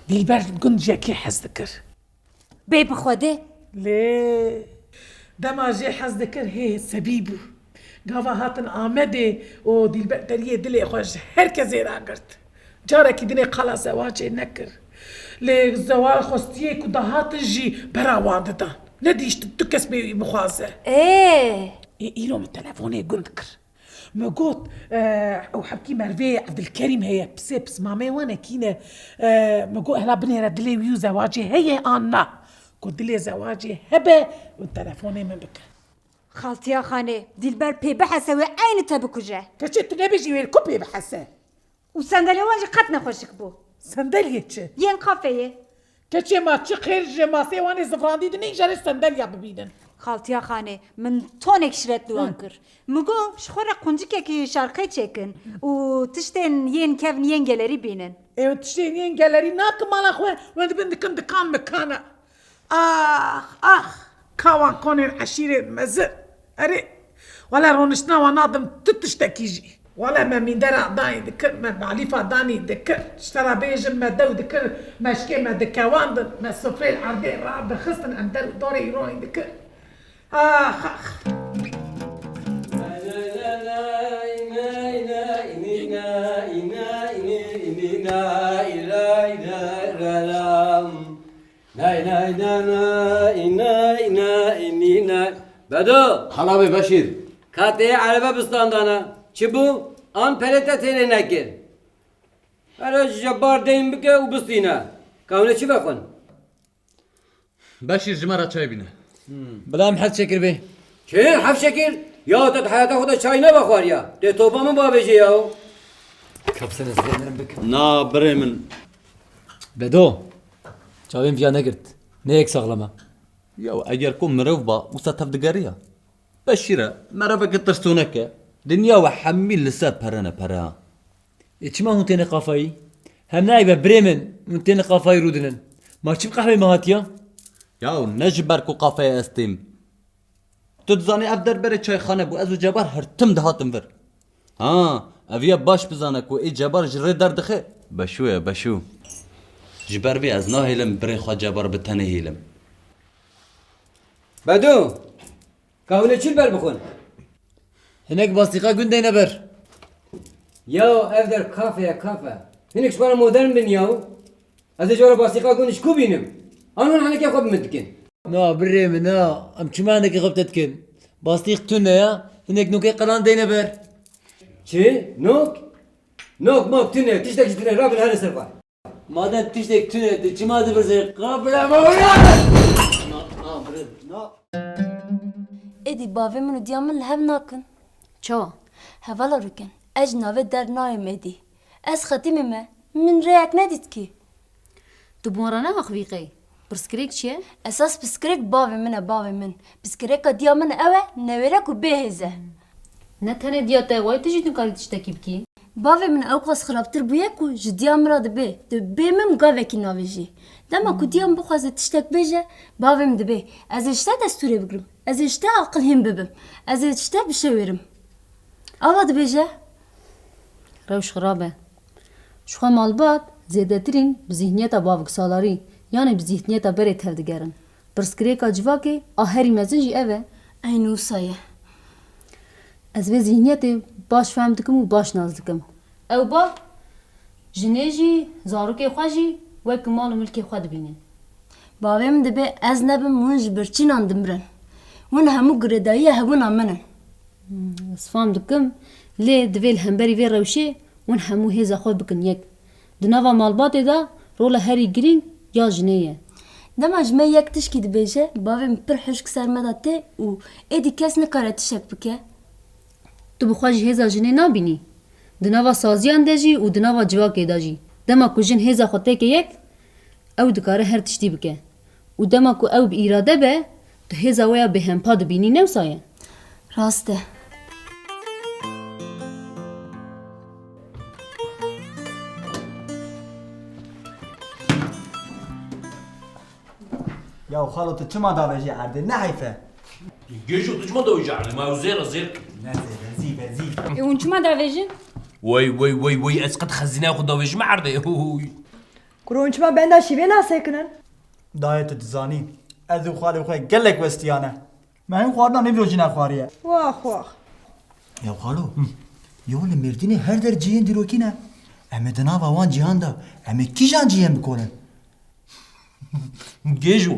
Dîlber gund ji yekê hez dikir. Bê bi Xwedê. Lê dema jê hez dikir hê sebî bû. Gava hatin Amedê û Dîlber deriyê dilê xwe ji her kesê ragirt. Carekî dinê qala zewacê nekir. Lê zewa xwestiyê ku dahatin jî bera wan didan. Nedihiştin tu kes bê wî bixwaze. Ê! Ê, îro min telefonê gund kir. Me got, e, ew hevkî Mervê Evdilkerîm heye, pisê pismamê wan ekî ne. E, me got, hela binêre dilê wî û zewacê heye an na. Ku dilê zewacê hebe, min telefonê min bike. Xaltiya Xanê, Dîlber pê bihese wê eynî te bikuje. Keçê tu nebêjî wê li ku pê bihese? Û sendelê wan jî qet ne xweşik bû. Sendeliyê çi? Yên kafeyê. Keçê ma çi xêr ji masê wan ê zivrandî dinê îcarê sendeliya bibînin. Xaltiya Xanê, min tonek şiret li wan Hı. kir. Min got, ji xwe re quncikekî şarqê çêkin û tiştên yên kevn yên gelerî bînin. Ê, tiştên yên gelerî nakin mala xwe, wen dibin dikin dikan mikana. Ax, ax, ka wan konên eşîrên mezin. Erê, wele roniştina wan nadim tu tiştekî jî. Wele me mîndera danî dikir, me balîfa danî dikir, ji te re bêjim me dew dikir, me şikê me dikewandin, me sifrê li erdê radixistin, em der û dorê îronî dikir. Ax ax. Nay nay nay nay nay nay nay nay. Bedo! Hala be Beşîr. Katê erebe bistandana. Çi bû? An pere te têrê nekir. Hele ji bar deyn bike û bistîne. Ka hûn ê çi vexwin? Beşîr, ji me re çay bîne. Bila em heft şekir bê. Çi? Heft şekir? Ya te di heyata xwe de çay nevexwariya. Tê topa min bavêjê ya. Kapsene zêmirim bikim. Na birê min. Bedo. Çavên viya negirt. Ne yek saxlama. Ya eger ku mirov ba, wisa tev digeriya. Beşîre, mereveke tirsonek e. Dinya we hemî li ser pere ne pere. Ê çima hûn têne qafayî? Hem nayê be birê min, hûn têne qafayî rûdinin. Ma çi bi qehweyê me hatiya? Yaw, ne ji ber ku qafeyê ez têm. Tu dizanî ev der berê çayxane bû, ez û Cebar her tim dihatin vir. Ha, ev ya baş bizane ku ê Cebar ji rê derdixe. Beşû ye, Beşû. Ji ber vê ez nahêlim birê xwe Cebar bi tenê hêlim. Bedo! Ka hûn ê çi li ber bixwin? Hinek bastîqa gund deyne ber. Yaw ev der kafe ye kafe. Hinek ji wan re modern bin yaw. Ez ê ji wan re bastîqa gund ji ku bînim? An hûn henekê xwe bi min dikin? Na birê min na. Em çima hinekê xwe bi te dikin? Bastîq tune ya. Hinek nokê qelan deyne ber. Çi? Nok? Nok mok tune. Tiştek jî tune. Rabin herin ser xwe. Madem tiştek tune, tu çima dibirzê? Qabile mawla! Na, na, bire, na. Êdî bavê min û diya min li hev nakin. Çawa? Hevala Rûken, ez ji navê dernayêm êdî. Ez xetîmê me, min rêyek nedît kî. Tu bi wan re neaxivî qey? Pirsgirêk çi ye? Esas pirsgirêk bavê min e, bavê min. Pirsgirêka diya min ew e, newêrek û bêhêz e. Ne tenê diya te, wayê tu jî nikarî tiştekî bikî. Bavê min ewqas xirabtir bûye ku ji diya min re dibê, tu bê min gavekî navêjî. Dema ku diya min bixwaze tiştek bêje, bavê min dibê, ez ê ji te destûrê bigrim, ez ê ji te aqilhîn bibim, ez ê ji te bişewêrim. Ava dibêje. Rewş xirab e. Ji xwe malbat zêdetirîn bi zîhniyeta baviksalarî, yanî bi zîhniyeta berê tevdigerin. Pirsgirêka civakê a herî mezin jî ev e. Eynî wisa ye. Ez vê zîhniyetê baş fehm dikim û baş nas dikim. Ew bav jinê jî, zarokê xwe jî wek mal û milkê xwe dibîne. Bavê min dibê ez nebim, hûn ji birçînan dimirin. Hûn hemû girêdayîya hebûna min in. Hmm, ez fam dikim, lê divê li hemberî vê rewşê hûn hemû hêza xwe bikin yek. Di nava malbatê de rola herî girîng ya jinê ye. Dema ji me yek tişkî dibêje, bavê min pir hişk ser me de tê û êdî kes nikare tiştek bike. Tu bi xwe jî hêza jinê nabînî? Di nava saziyan de jî û di nava civakê de jî. Dema ku jin hêza xwe têke yek, ew dikare her tiştî bike. Û dema ku ew bi îrade be, tu hêza wê ya bêhempa dibînî, ne wisa ye? Rast e. Ya xalo, tu çima davêjî erdê? Ne heyf e? Gêjo, tu çima davêjî erdê? Ma ew zêr e, zêr. Ne zêr e, zîv e, zîv. E, hûn çima davêjin? Wey, wey, wey, wey, ez qet xezîneya xwe davêjime erdê. Huy. Kuro, hûn çima benda şîvê nasekinin? Dayê, tu dizanî, ez û xalê xwe gelek westiyane. Me hin xwarina nîvro jî nexwariye. Wax, wax. Ya xalo, yo li Mêrdînê her der cihên dîrokî ne. Em ê di nava wan cihan de, em ê kîjan cihên bikorin? Gêjo.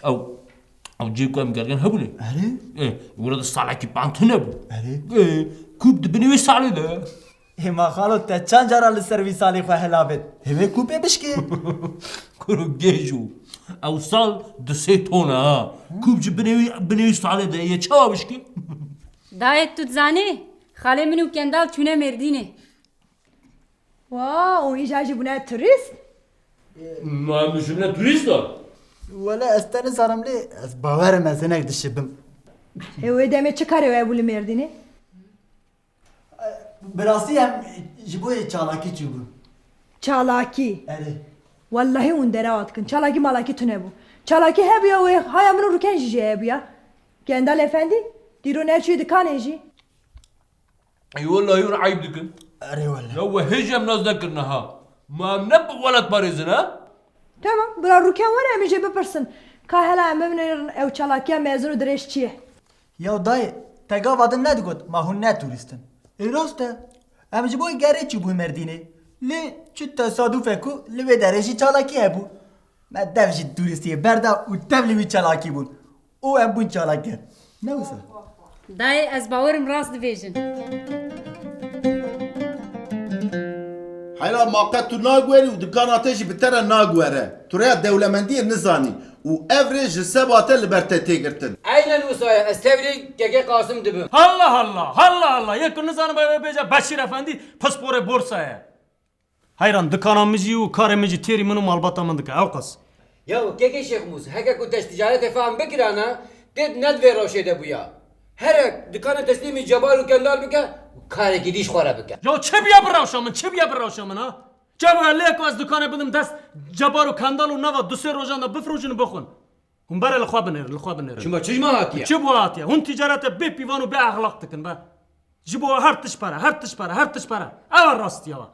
Ew, ew cihê ku em gergen hebûne. Erê? Ê, wira de salekî pant tune bû. Erê? Ê, kûp di binê wê salê de. Ê ma xalo, te çend cara li ser vî salê xwe hilavêt? Hê wê kûpê bişkê. Kuro Gêjo. Ew sal di sê ton e ha. Kûp ji binê wî, binê wî salê de ye. Çawa bişkê? Dayê, tu dizanî? Xalê min û Kendal çûne Mêrdînê. Wa, û îja jî bûne turîst? Ma em dijî bûne turîst e? Wele ez te nizanim lê ez bawerim ez hinek dişibim. Ê wê demê çi karê we bû li Mêrdînê? Bi rastî em ji bo yê çalakî çûbû. Çalakî? Erê. Wellahî hûn derewa dikin. Çalakî malakî tune bû. Çalakî hebûya wê haya min û Rûken jî jê hebûya. Kendal Efendî, dîro neçûyî dikanê jî. Ey wellahî hûn eyb dikin. Erê wele. Ya we hêj em nas nekirine ha. Ma em ne welatparêz in ha? Tamam, bira rûken were em ê jê bipirsin. Ka hela em bibinêrin ew çalakiya mezin û dirêj çi ye? Ya dayê, te gava din nedigot, ma hûn ne turîst in. Ê rast e. Em ji bo gerê çûbûn Mêrdînê. Lê çi tesadûf e ku li vê derê jî çalakî hebû. Me dev ji turîstiyê berda û dev li wî çalakî bûn. Û em bûn çalaktir. Ne wisa? Dayê, ez bawerim rast dibêjin. Heyra, ma qet tu naguherî û dikana te jî bi te re naguhere. Tu rêya dewlemendiyê nizanî û ev rê ji seba te li ber te tê girtin. Eynen wisa ye, ez tevlî Kekê Qasim dibim. Allah Allah, Allah Allah, yek ku nizanim ew ê bêje Beşîr Efendî, pisporê borsa ye. Heyran, dikana min jî û karê min jî têrî min û malbata min dike, ew qas. Ya Kekê Şêxmûs, heke ku te ji ticaretê fehm bikirana, tê ne di vê rewşê de bûya. Here dikanê teslîmî Cebar û Kendal bike û karekî dî ji xwe re bike. Ya çi biya bi rewşa min, çi biya bi rewşa min ha? Çawa lê ku ez dikanê bidim dest Cebar û Kendal û nava du sê rojan de bifirojin û bixwin. Hûn bere li xwe binêrin, li xwe binêrin. Çima, çi ji me hatiye? Çi bo hatiye? Hûn ticarete bê pîvan û bê exlaq dikin be. Ji bo her tişt pere, her tişt pere, her tişt pere. Ew e rastiya we.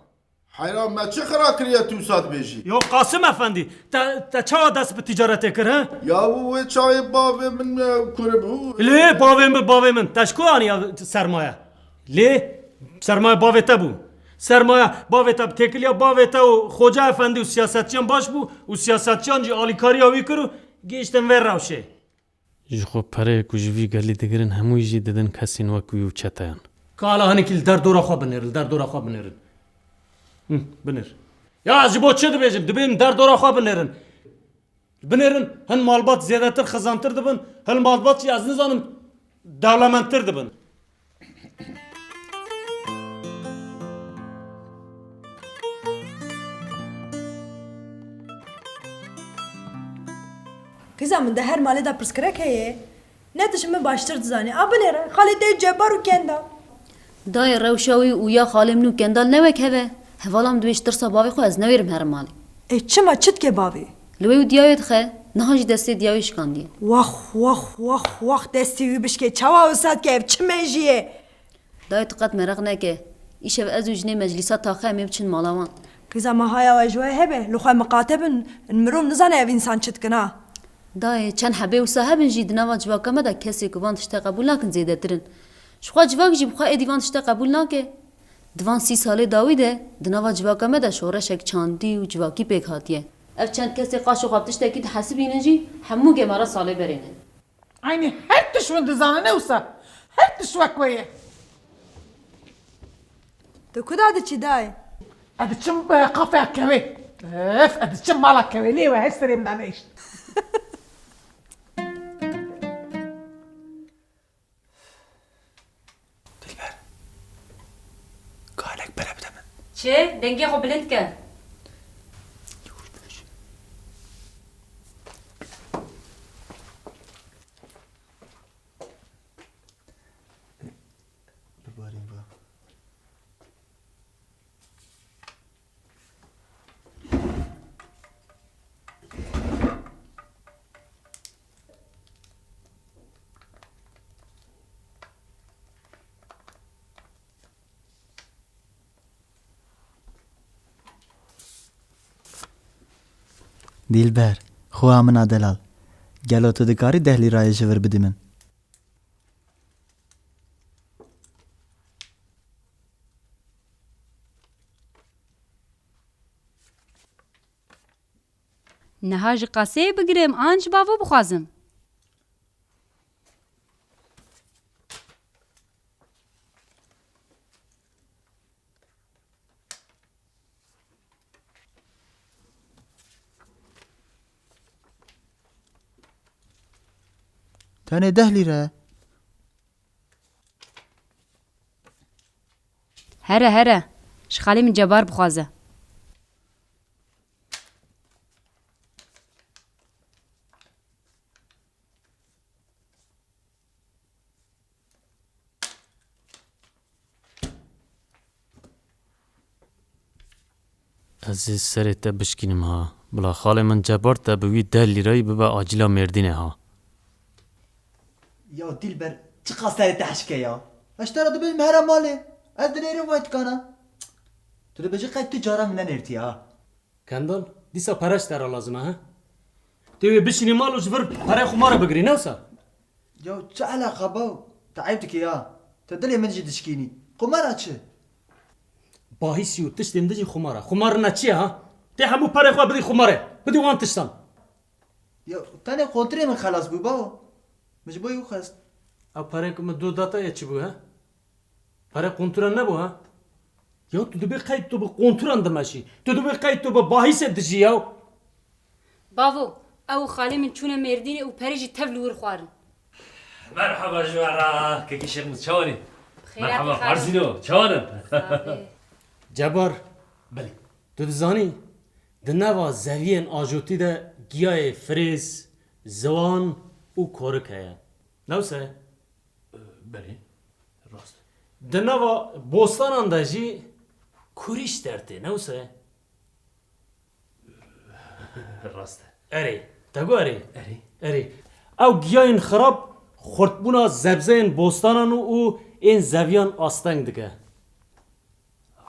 Heyran, me çi xira kiriye tu wisa dibêjî? Yo Qasim Efendî, te, te çawa dest bi ticaretê kir, he? Ya wê çaxê bavê min, e, kuribû. Lê bavê min, bavê min, te ji ku aniya sermaye? Lê sermaye bavê te bû. Sermaye bavê te bi têkiliya bavê te û Xoca Efendî û siyasetçiyan baş bû û siyasetçiyan jî alîkariya wî kir û gihiştin vê rewşê. Ji xwe pereyê ku ji vî gelî digirin hemûyî jî didin kesên wek wî û çeteyan. Ka hala hinekî li derdora xwe binêrin, li derdora xwe binêrin. Hı, binêr. Ya ez ji bo çi dibêjim? Dibêm derdora xwe binêrin. Binêrin, hin malbat zêdetir xizantir dibin, hin malbat jî ez nizanim dewlemendtir dibin. Qîza min de her malê de pirsgirêk heye. Ne tu ji min baştir dizanî. A binêre, xalê te Cebar û Kendal. Dayê rewşa wî û ya xalê min û Kendal ne wek hev e. Hevala min dibêj tirsa bavê xwe ez newêrim herim malê. Ê çima, çi dike bavê? Li wê û diya wê dixe. Niha jî destê diya wê şikandiye. Wax, wax, wax, wax, destê wî bişkê. Çawa wisa dike, ev çi mejî ye? Dayê tu qet meraq neke. Îşev ez û jinê meclîsa taxe em ê biçin mala wan. Qîza me haya we ji we hebe, li xwe miqate bin, mirov nizane ev însan çi dikin ha. Dayê çend hebê wisa hebin jî di nava civaka me de kesê ku van tişte qebûl nakin zêdetir in. Ji xwe civak jî bi xwe êdî van tişte qebûl nake. Di van sî salê dawî de di nava civaka me de şoreşek çandî û civakî pêk hatiye. Ev çend kesê qaşo xwe bi tiştekî dihesibînin jî hemû gemara salê berê ne. Eynî her tişt hûn dizanin ne wisa. Her tişt wek we ye. Tu kuda diçî dayê? Ez diçim, e, kafeya kewê. Ef, ez diçim mala kewê. Lê we her serê min de nehişt. Dilber, ganek pere bide min. Çi? Dengê xwe bilind ke. Bibarîn ba. Dîlber, xweha min a delal, gelo tu dikarî deh lîrayê ji vir bidî min? Niha ji qaseyê bigirim an ji bavo bixwazim? Tenê deh lîre. Here, here. Ji xalê min Cebar bixwaze. Ez ê serê te bişkînim ha. Bila xalê min Cebar te bi wî deh lîrayî bibe acîla Mêrdînê ha. Ya Dîlber, çiqas serê te hişk e ya. Ez ji te re dibêm here malê. Ez dinêrim vay tikana. Tu dibêjî qey tu cara min nenêrtiye ha. Kendal, dîsa pere ji te re lazim e, he? Tu wê bişînî mal û ji vir perê xumara bigirî, ne wisa? Ya çi eleqa baw? Tu eyb dikî ya. Tu dilê min jî dişkînî. Xumara çi? Bahîsî û tiştên din jî xumar e. Xumar ne çi ye ha? Tê hemû perê xwe bidî xumarê. Bidî wan tiştan. Ya tenê kontirê min xelas bû baw. Min ji bo wî xwest. Ew perê ku min dû da te yê çi bû he? Perê kontura nebû ha? Ya tu dibê qey tu bi konturan dimeşî. Tu dibê qey tu bi bahîsê dijî ya. Bavo, ew û xalê min çûne Mêrdînê û perê jî tev li wir xwarin. Merhaba ji we re, kekê Şêx Mûs, çawan î? Xêr Merhaba, hatî xalo. Farzîno, çawan in? Saxê. Cebar, Belê. Tu dizanî, di nava zeviyên ajotî de giyayê firêz, ziwan û korik heye. Ne wisa ye? Belê, rast. Di nava bostanan de jî kurîş dertê, ne wisa ye? Rast e. Erê, te got erê? Erê. Erê. Ew giyayên xirab xurtbûna zebzeyên bostanan û ên zeviyan asteng dike.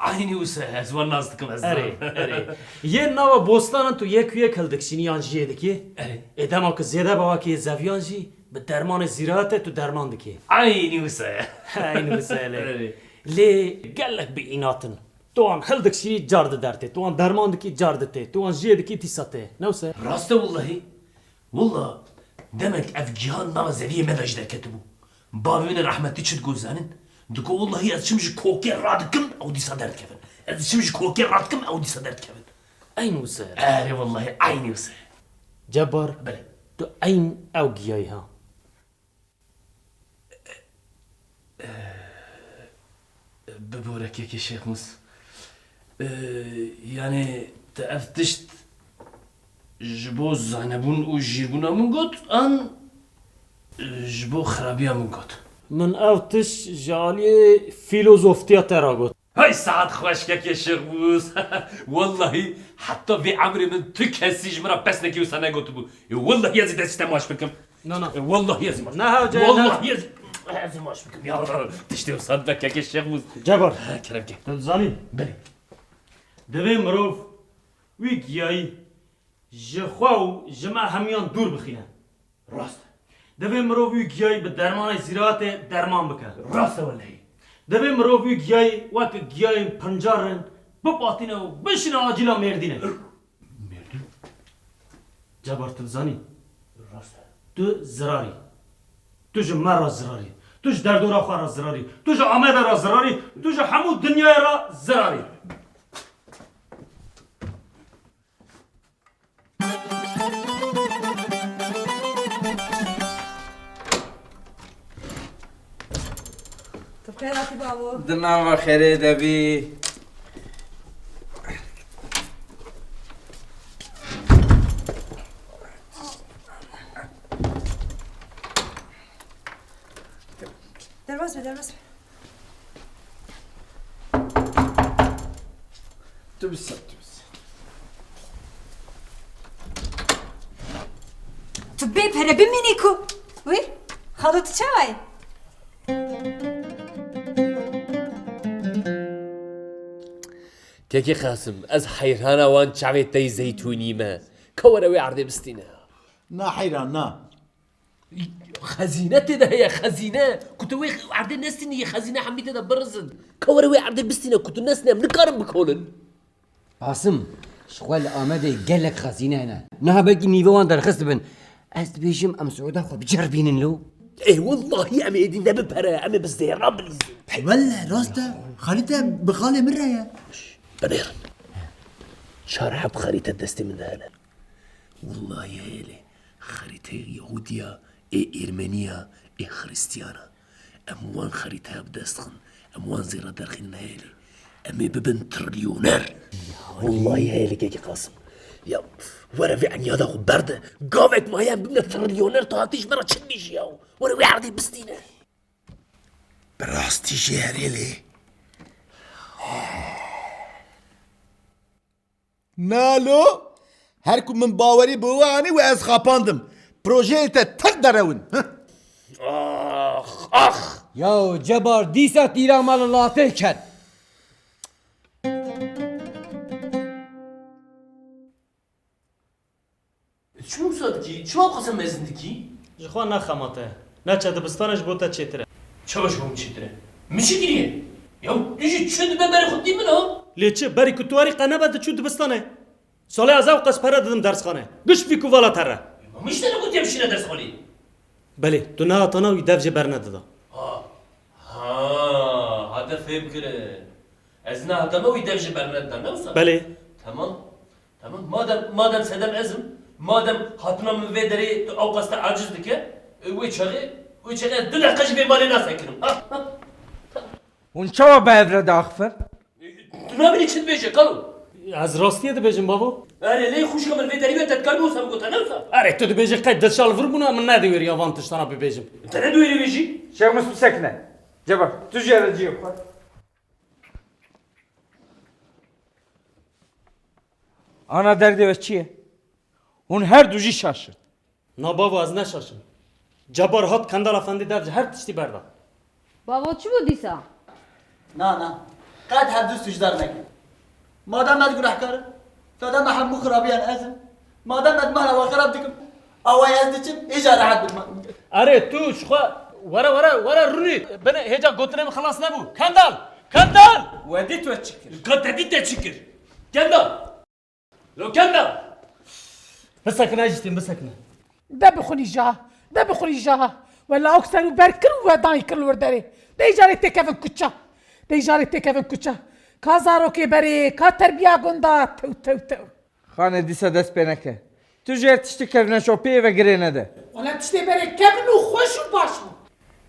Eynî wisa, ez wan nas dikim, ez Erê, zanim. Erê. Yên nava bostanan tu yek û yek hildikişînî yan jiyê dikî? Erê. Ê dema ku zêde be wekî zeviyan jî bi dermanê zîraetê tu derman dikî. Eynî wisa ye. Eynî wisa ye lê. Erê. Lê gelek bi înatin. Tu wan hildikişînî car di dertê. Tu wan derman dikî car di tê. Tu wan jiyê dikî dîsa tê. Ne wisa ye? Rast e wellahî. Wella demek ev giyan nava zeviyê me de jî derketibû. Bavê min rehmetî çi digot zanin? Digot wellahî ez çim ji kokê radikim ew dîsa derdikevin. Ez çim ji kokê radikim ew dîsa derdikevin. Eyn wisa ye. Erê wellahî eynî wisa ye. Cebar, Belê. Tu eyn ew giyayî ha. Bibore kekê Şêx Mûs. Ee, yani te ev tişt ji bo zanebûn û jîrbûna min got an ji bo xirabiya min got? Min ev tişt ji aliyê fîlozoftiya te re got. Hay saet xweş kekê Şêx Mûs. Wellahî heta vê emrê min tu kesî ji min re pesnekî wisa negotibû. Ê wellahî ez ê destî te maç bikim. Na, na. E, wellahî ez ê maç. Na, hewce, na. Wellahî ez, ez ê maç bikim. Ya, tiştê wisa dibe kekê Şêx Mûs. Cebar. Ha, kerem ke. Tu dizanî? Belê. Divê mirov wî giyayî ji xwe û ji me hemiyan dûr bixîne. Rast. Divê mirov wî giyayî bi dermanê zîraetê derman bike. Rast e welehî. Divê mirov wî giyayî wek giyayên pincar in, bipatîne û bişîne acîla Mêrdînê. Mêrdîn? Cebar, tu dizanî? Rast e. Tu zirarî. Tu ji me re zirarî. Tu ji derdora xwe re zirarî. Tu ji Ameda re zirarî. Tu ji hemû dinyayê re zirarî. Tu xêr hatî bavo. Di nava xêrê de bî. Derbas be, derbas be. Tu bise, tu bise. Tu bê pere bimînî ku. Wî? Xalo tu çawa yî? Kekê Qasim, ez heyrana wan çavê tey zeytûnî me. Ka were wê erdê bistîne. Na heyran, na. Xezîne tê de heye, xezîne. Ku tu wê erdê nestînî, xezîne hemî tê de birizin. Ka were wê erdê bistîne, ku tu nestîne, em nikarin bikolin. Qasim, ji xwe li Amedê gelek xezîne hene. Niha belkî nîve wan derxist dibin. Ez dibêjim em siûda xwe bi cih re bînin lo. Ê wellahî em êdî ne bi pere, em ê bi zêra bilîzin. Welle rast e. Xalîte bi xalê min re ye. Binêrin. Çar heb xerîte destê min de hene. Wellahî heye lê xerîteyê Yehûdiya, ê Êrmeniya, ê Xirîstiyana. Em wan xerîteya bi dest xin, em wan zêra derxînin heye lê. Em ê bibin trilyoner. Wellahî heye lê kekê Qasim. Ya were vê enyada xwe berde. Gavek maye em bibine trilyoner, tu hatî ji me re çi dibêjî ya? Were wê erdê bistîne. Bi rastî jê herê lê. Nalo, her ku min bawerî bi we anî we ez xapandim. Projeyê te tev derewin. Ax, ax! Ya Cebar, dîsa tîra mala latê ket. Çima wisa dikî? Çima wisa mezin dikî? Ji xwe ne xema te. Neçe dibistanê ji bo te çêtir e. Çawa ji bo min çêtir e? Min çi kiriye? Ya tu jî çi dibe berê xwe dî min ha? Lê çi? Berî ku tu werî qe nebe diçû dibistanê. Salê ez ew qas pere didim dersxanê. Giş fîk û vala te re. Ma min ji te negotiye bişîne dersxanê. Belê, tu nehatana wî dev jê bernedida. Ha. Ha, hate fêhm kirin. Ez nehatame wî dev jê bernedida, ne wisa? Belê. Tamam. Tamam. Madem, madem sedem ez im, madem hatina min vê derê tu ew qas te aciz dike, wê çaxê, wê çaxê ez du deqe jî vê malê nasekirim. Ha, ha. Hûn çawa bi hev re diaxifin? Tu nabînî çi dibêje, kalo? Ez rastiyê dibêjim, bavo. Erê, lê xwişka min vê derî be, te dikarî wisa bigota, ne wisa? Erê, tu dibêjî qey dil şal vir bûna, min nediwêriya van tiştana bibêjim. Te nediwêrî wê jî? Şêx Mus, bisekine. Ceba, tu jê re ciyê xwe. Ana derdê we çi ye? Hûn her du jî şaş in. Na bavo, ez ne şaş im. Cebar hat Kendal Efendî dev ji her tiştî berda. Bavo, çi bû dîsa? Na, na. Qet hevdu sûcdar nekin. Madem ez gunehkar im, feda me hemû xirabiyan ez im. Madem ez mala we xirab dikim, awayê ez diçim, îja rehet bim. Erê, tu ji xwe were, were, were rûnî. Binê hêca gotinê min xilas nebû. Kendal! Kendal! We dît we çi kir? Ka te dît te çi kir? Kendal! Lo Kendal! Bisekine Cîtîn, bisekine. De bixwînî ja, de bixwînî ja. We lawik ser û ber kir û we danî kir li wir derê. De îcarê têkevin kuça. De îcarê têkevin kuça. Ka zarokê berê, ka terbiya gunda, tew, tew, tew. Xanê dîsa dest pê neke. Tu jê tiştê kevneşopiyê ve girê nede. Wele tiştê berê kevn û xweş û baş bû.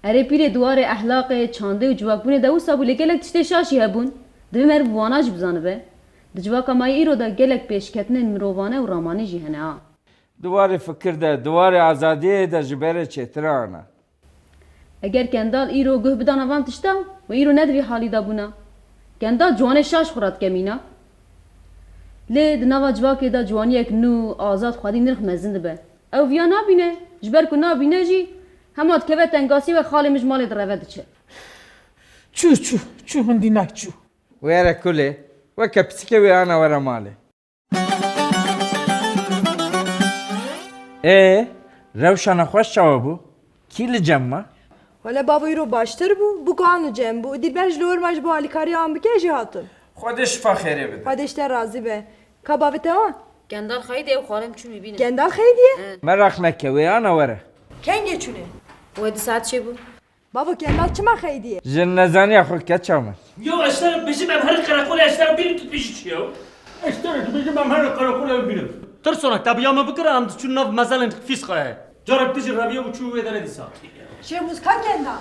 Erê pîrê, di warê ehlaqê, çandê û civakbûnê de wisa bû, lê gelek tiştê şaş jî hebûn. Divê meriv bi wana jî bizanibe. Di civaka me yê îro de gelek pêşketinên mirovane û ramanî jî hene ha. Di warê fikir de, di warê azadiyê de ji berê çêtir ana. Eger Kendal îro guh bidana van tişta, we îro ne di vî halî de bûna. Kendal ciwanê şaş xwe re dike mînak. Lê di nava civakê de ciwaniyek nû, azad, xwedî nirx mezin dibe. Ew viya nabîne, ji ber ku nabîne jî, hema dikeve tengasî we xalê min ji malê direve diçe. Çû, çû, çû, hindî nayê, çû. Were kulê, weke pisikê wê ana were malê. Ê, rewşa nexweş çawa bû? Kî li cem ma? Wele bavo îro baştir bû, bû ku an li cem bû. Dîlber ji li wir ma ji bo alîkariya an bike jî hatin. Xwedê şifa xêrê bide. Xwedê ji te razî be. Ka bavê te wa? Kendal xeyî diye û xwarim çûn wî bînin. Kendal xeyî diye? He. Meraq neke, wê ana were. Kengê çûne? We di saet çê bû. Bavo, Kendal çima xeyî diye? Ji nezaniya xwe keça min. Ya ez te re bêjim em herin qereqolê, ez te re bînim, tu dibêjî çi ya? Ez te re dibêjim em herin qereqolê, em bînim. Tirsonak, te bi ya min bikira, em diçûn nav mezelên fîsqa ye. Carek tu jî reviye û çû wê derê dîsa. Şêx Mus, ka Kendal?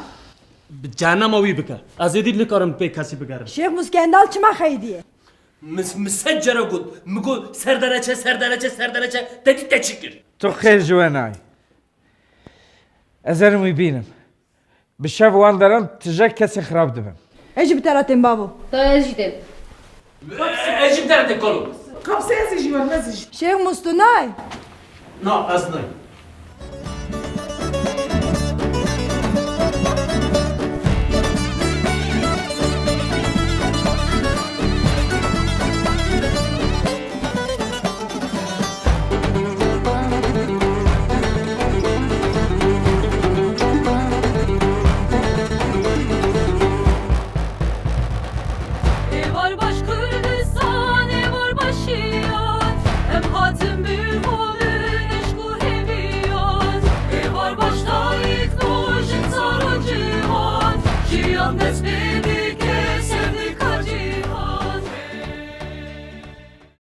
Bi cehennema wî bike. Ez êdî nikarim pê kesî bigerim. Şêx Mus, Kendal çima xeyî diye? Min, min sed cara got. Min got, serdereçe, serdereçe, serdereçe. Te dî te çi kir? Tu xêr ji we nayê. Ez herim wî bînim. Bi şev wan deran tije kesê xirab dibim. Ez jî bi te re têm bavo. Ta ez jî têm. Ez jî bi te re têm kalo. Kapsê ez ê jî werim, ez ê jî. Şêx Mus, tu nayê? Na, ez nayêm.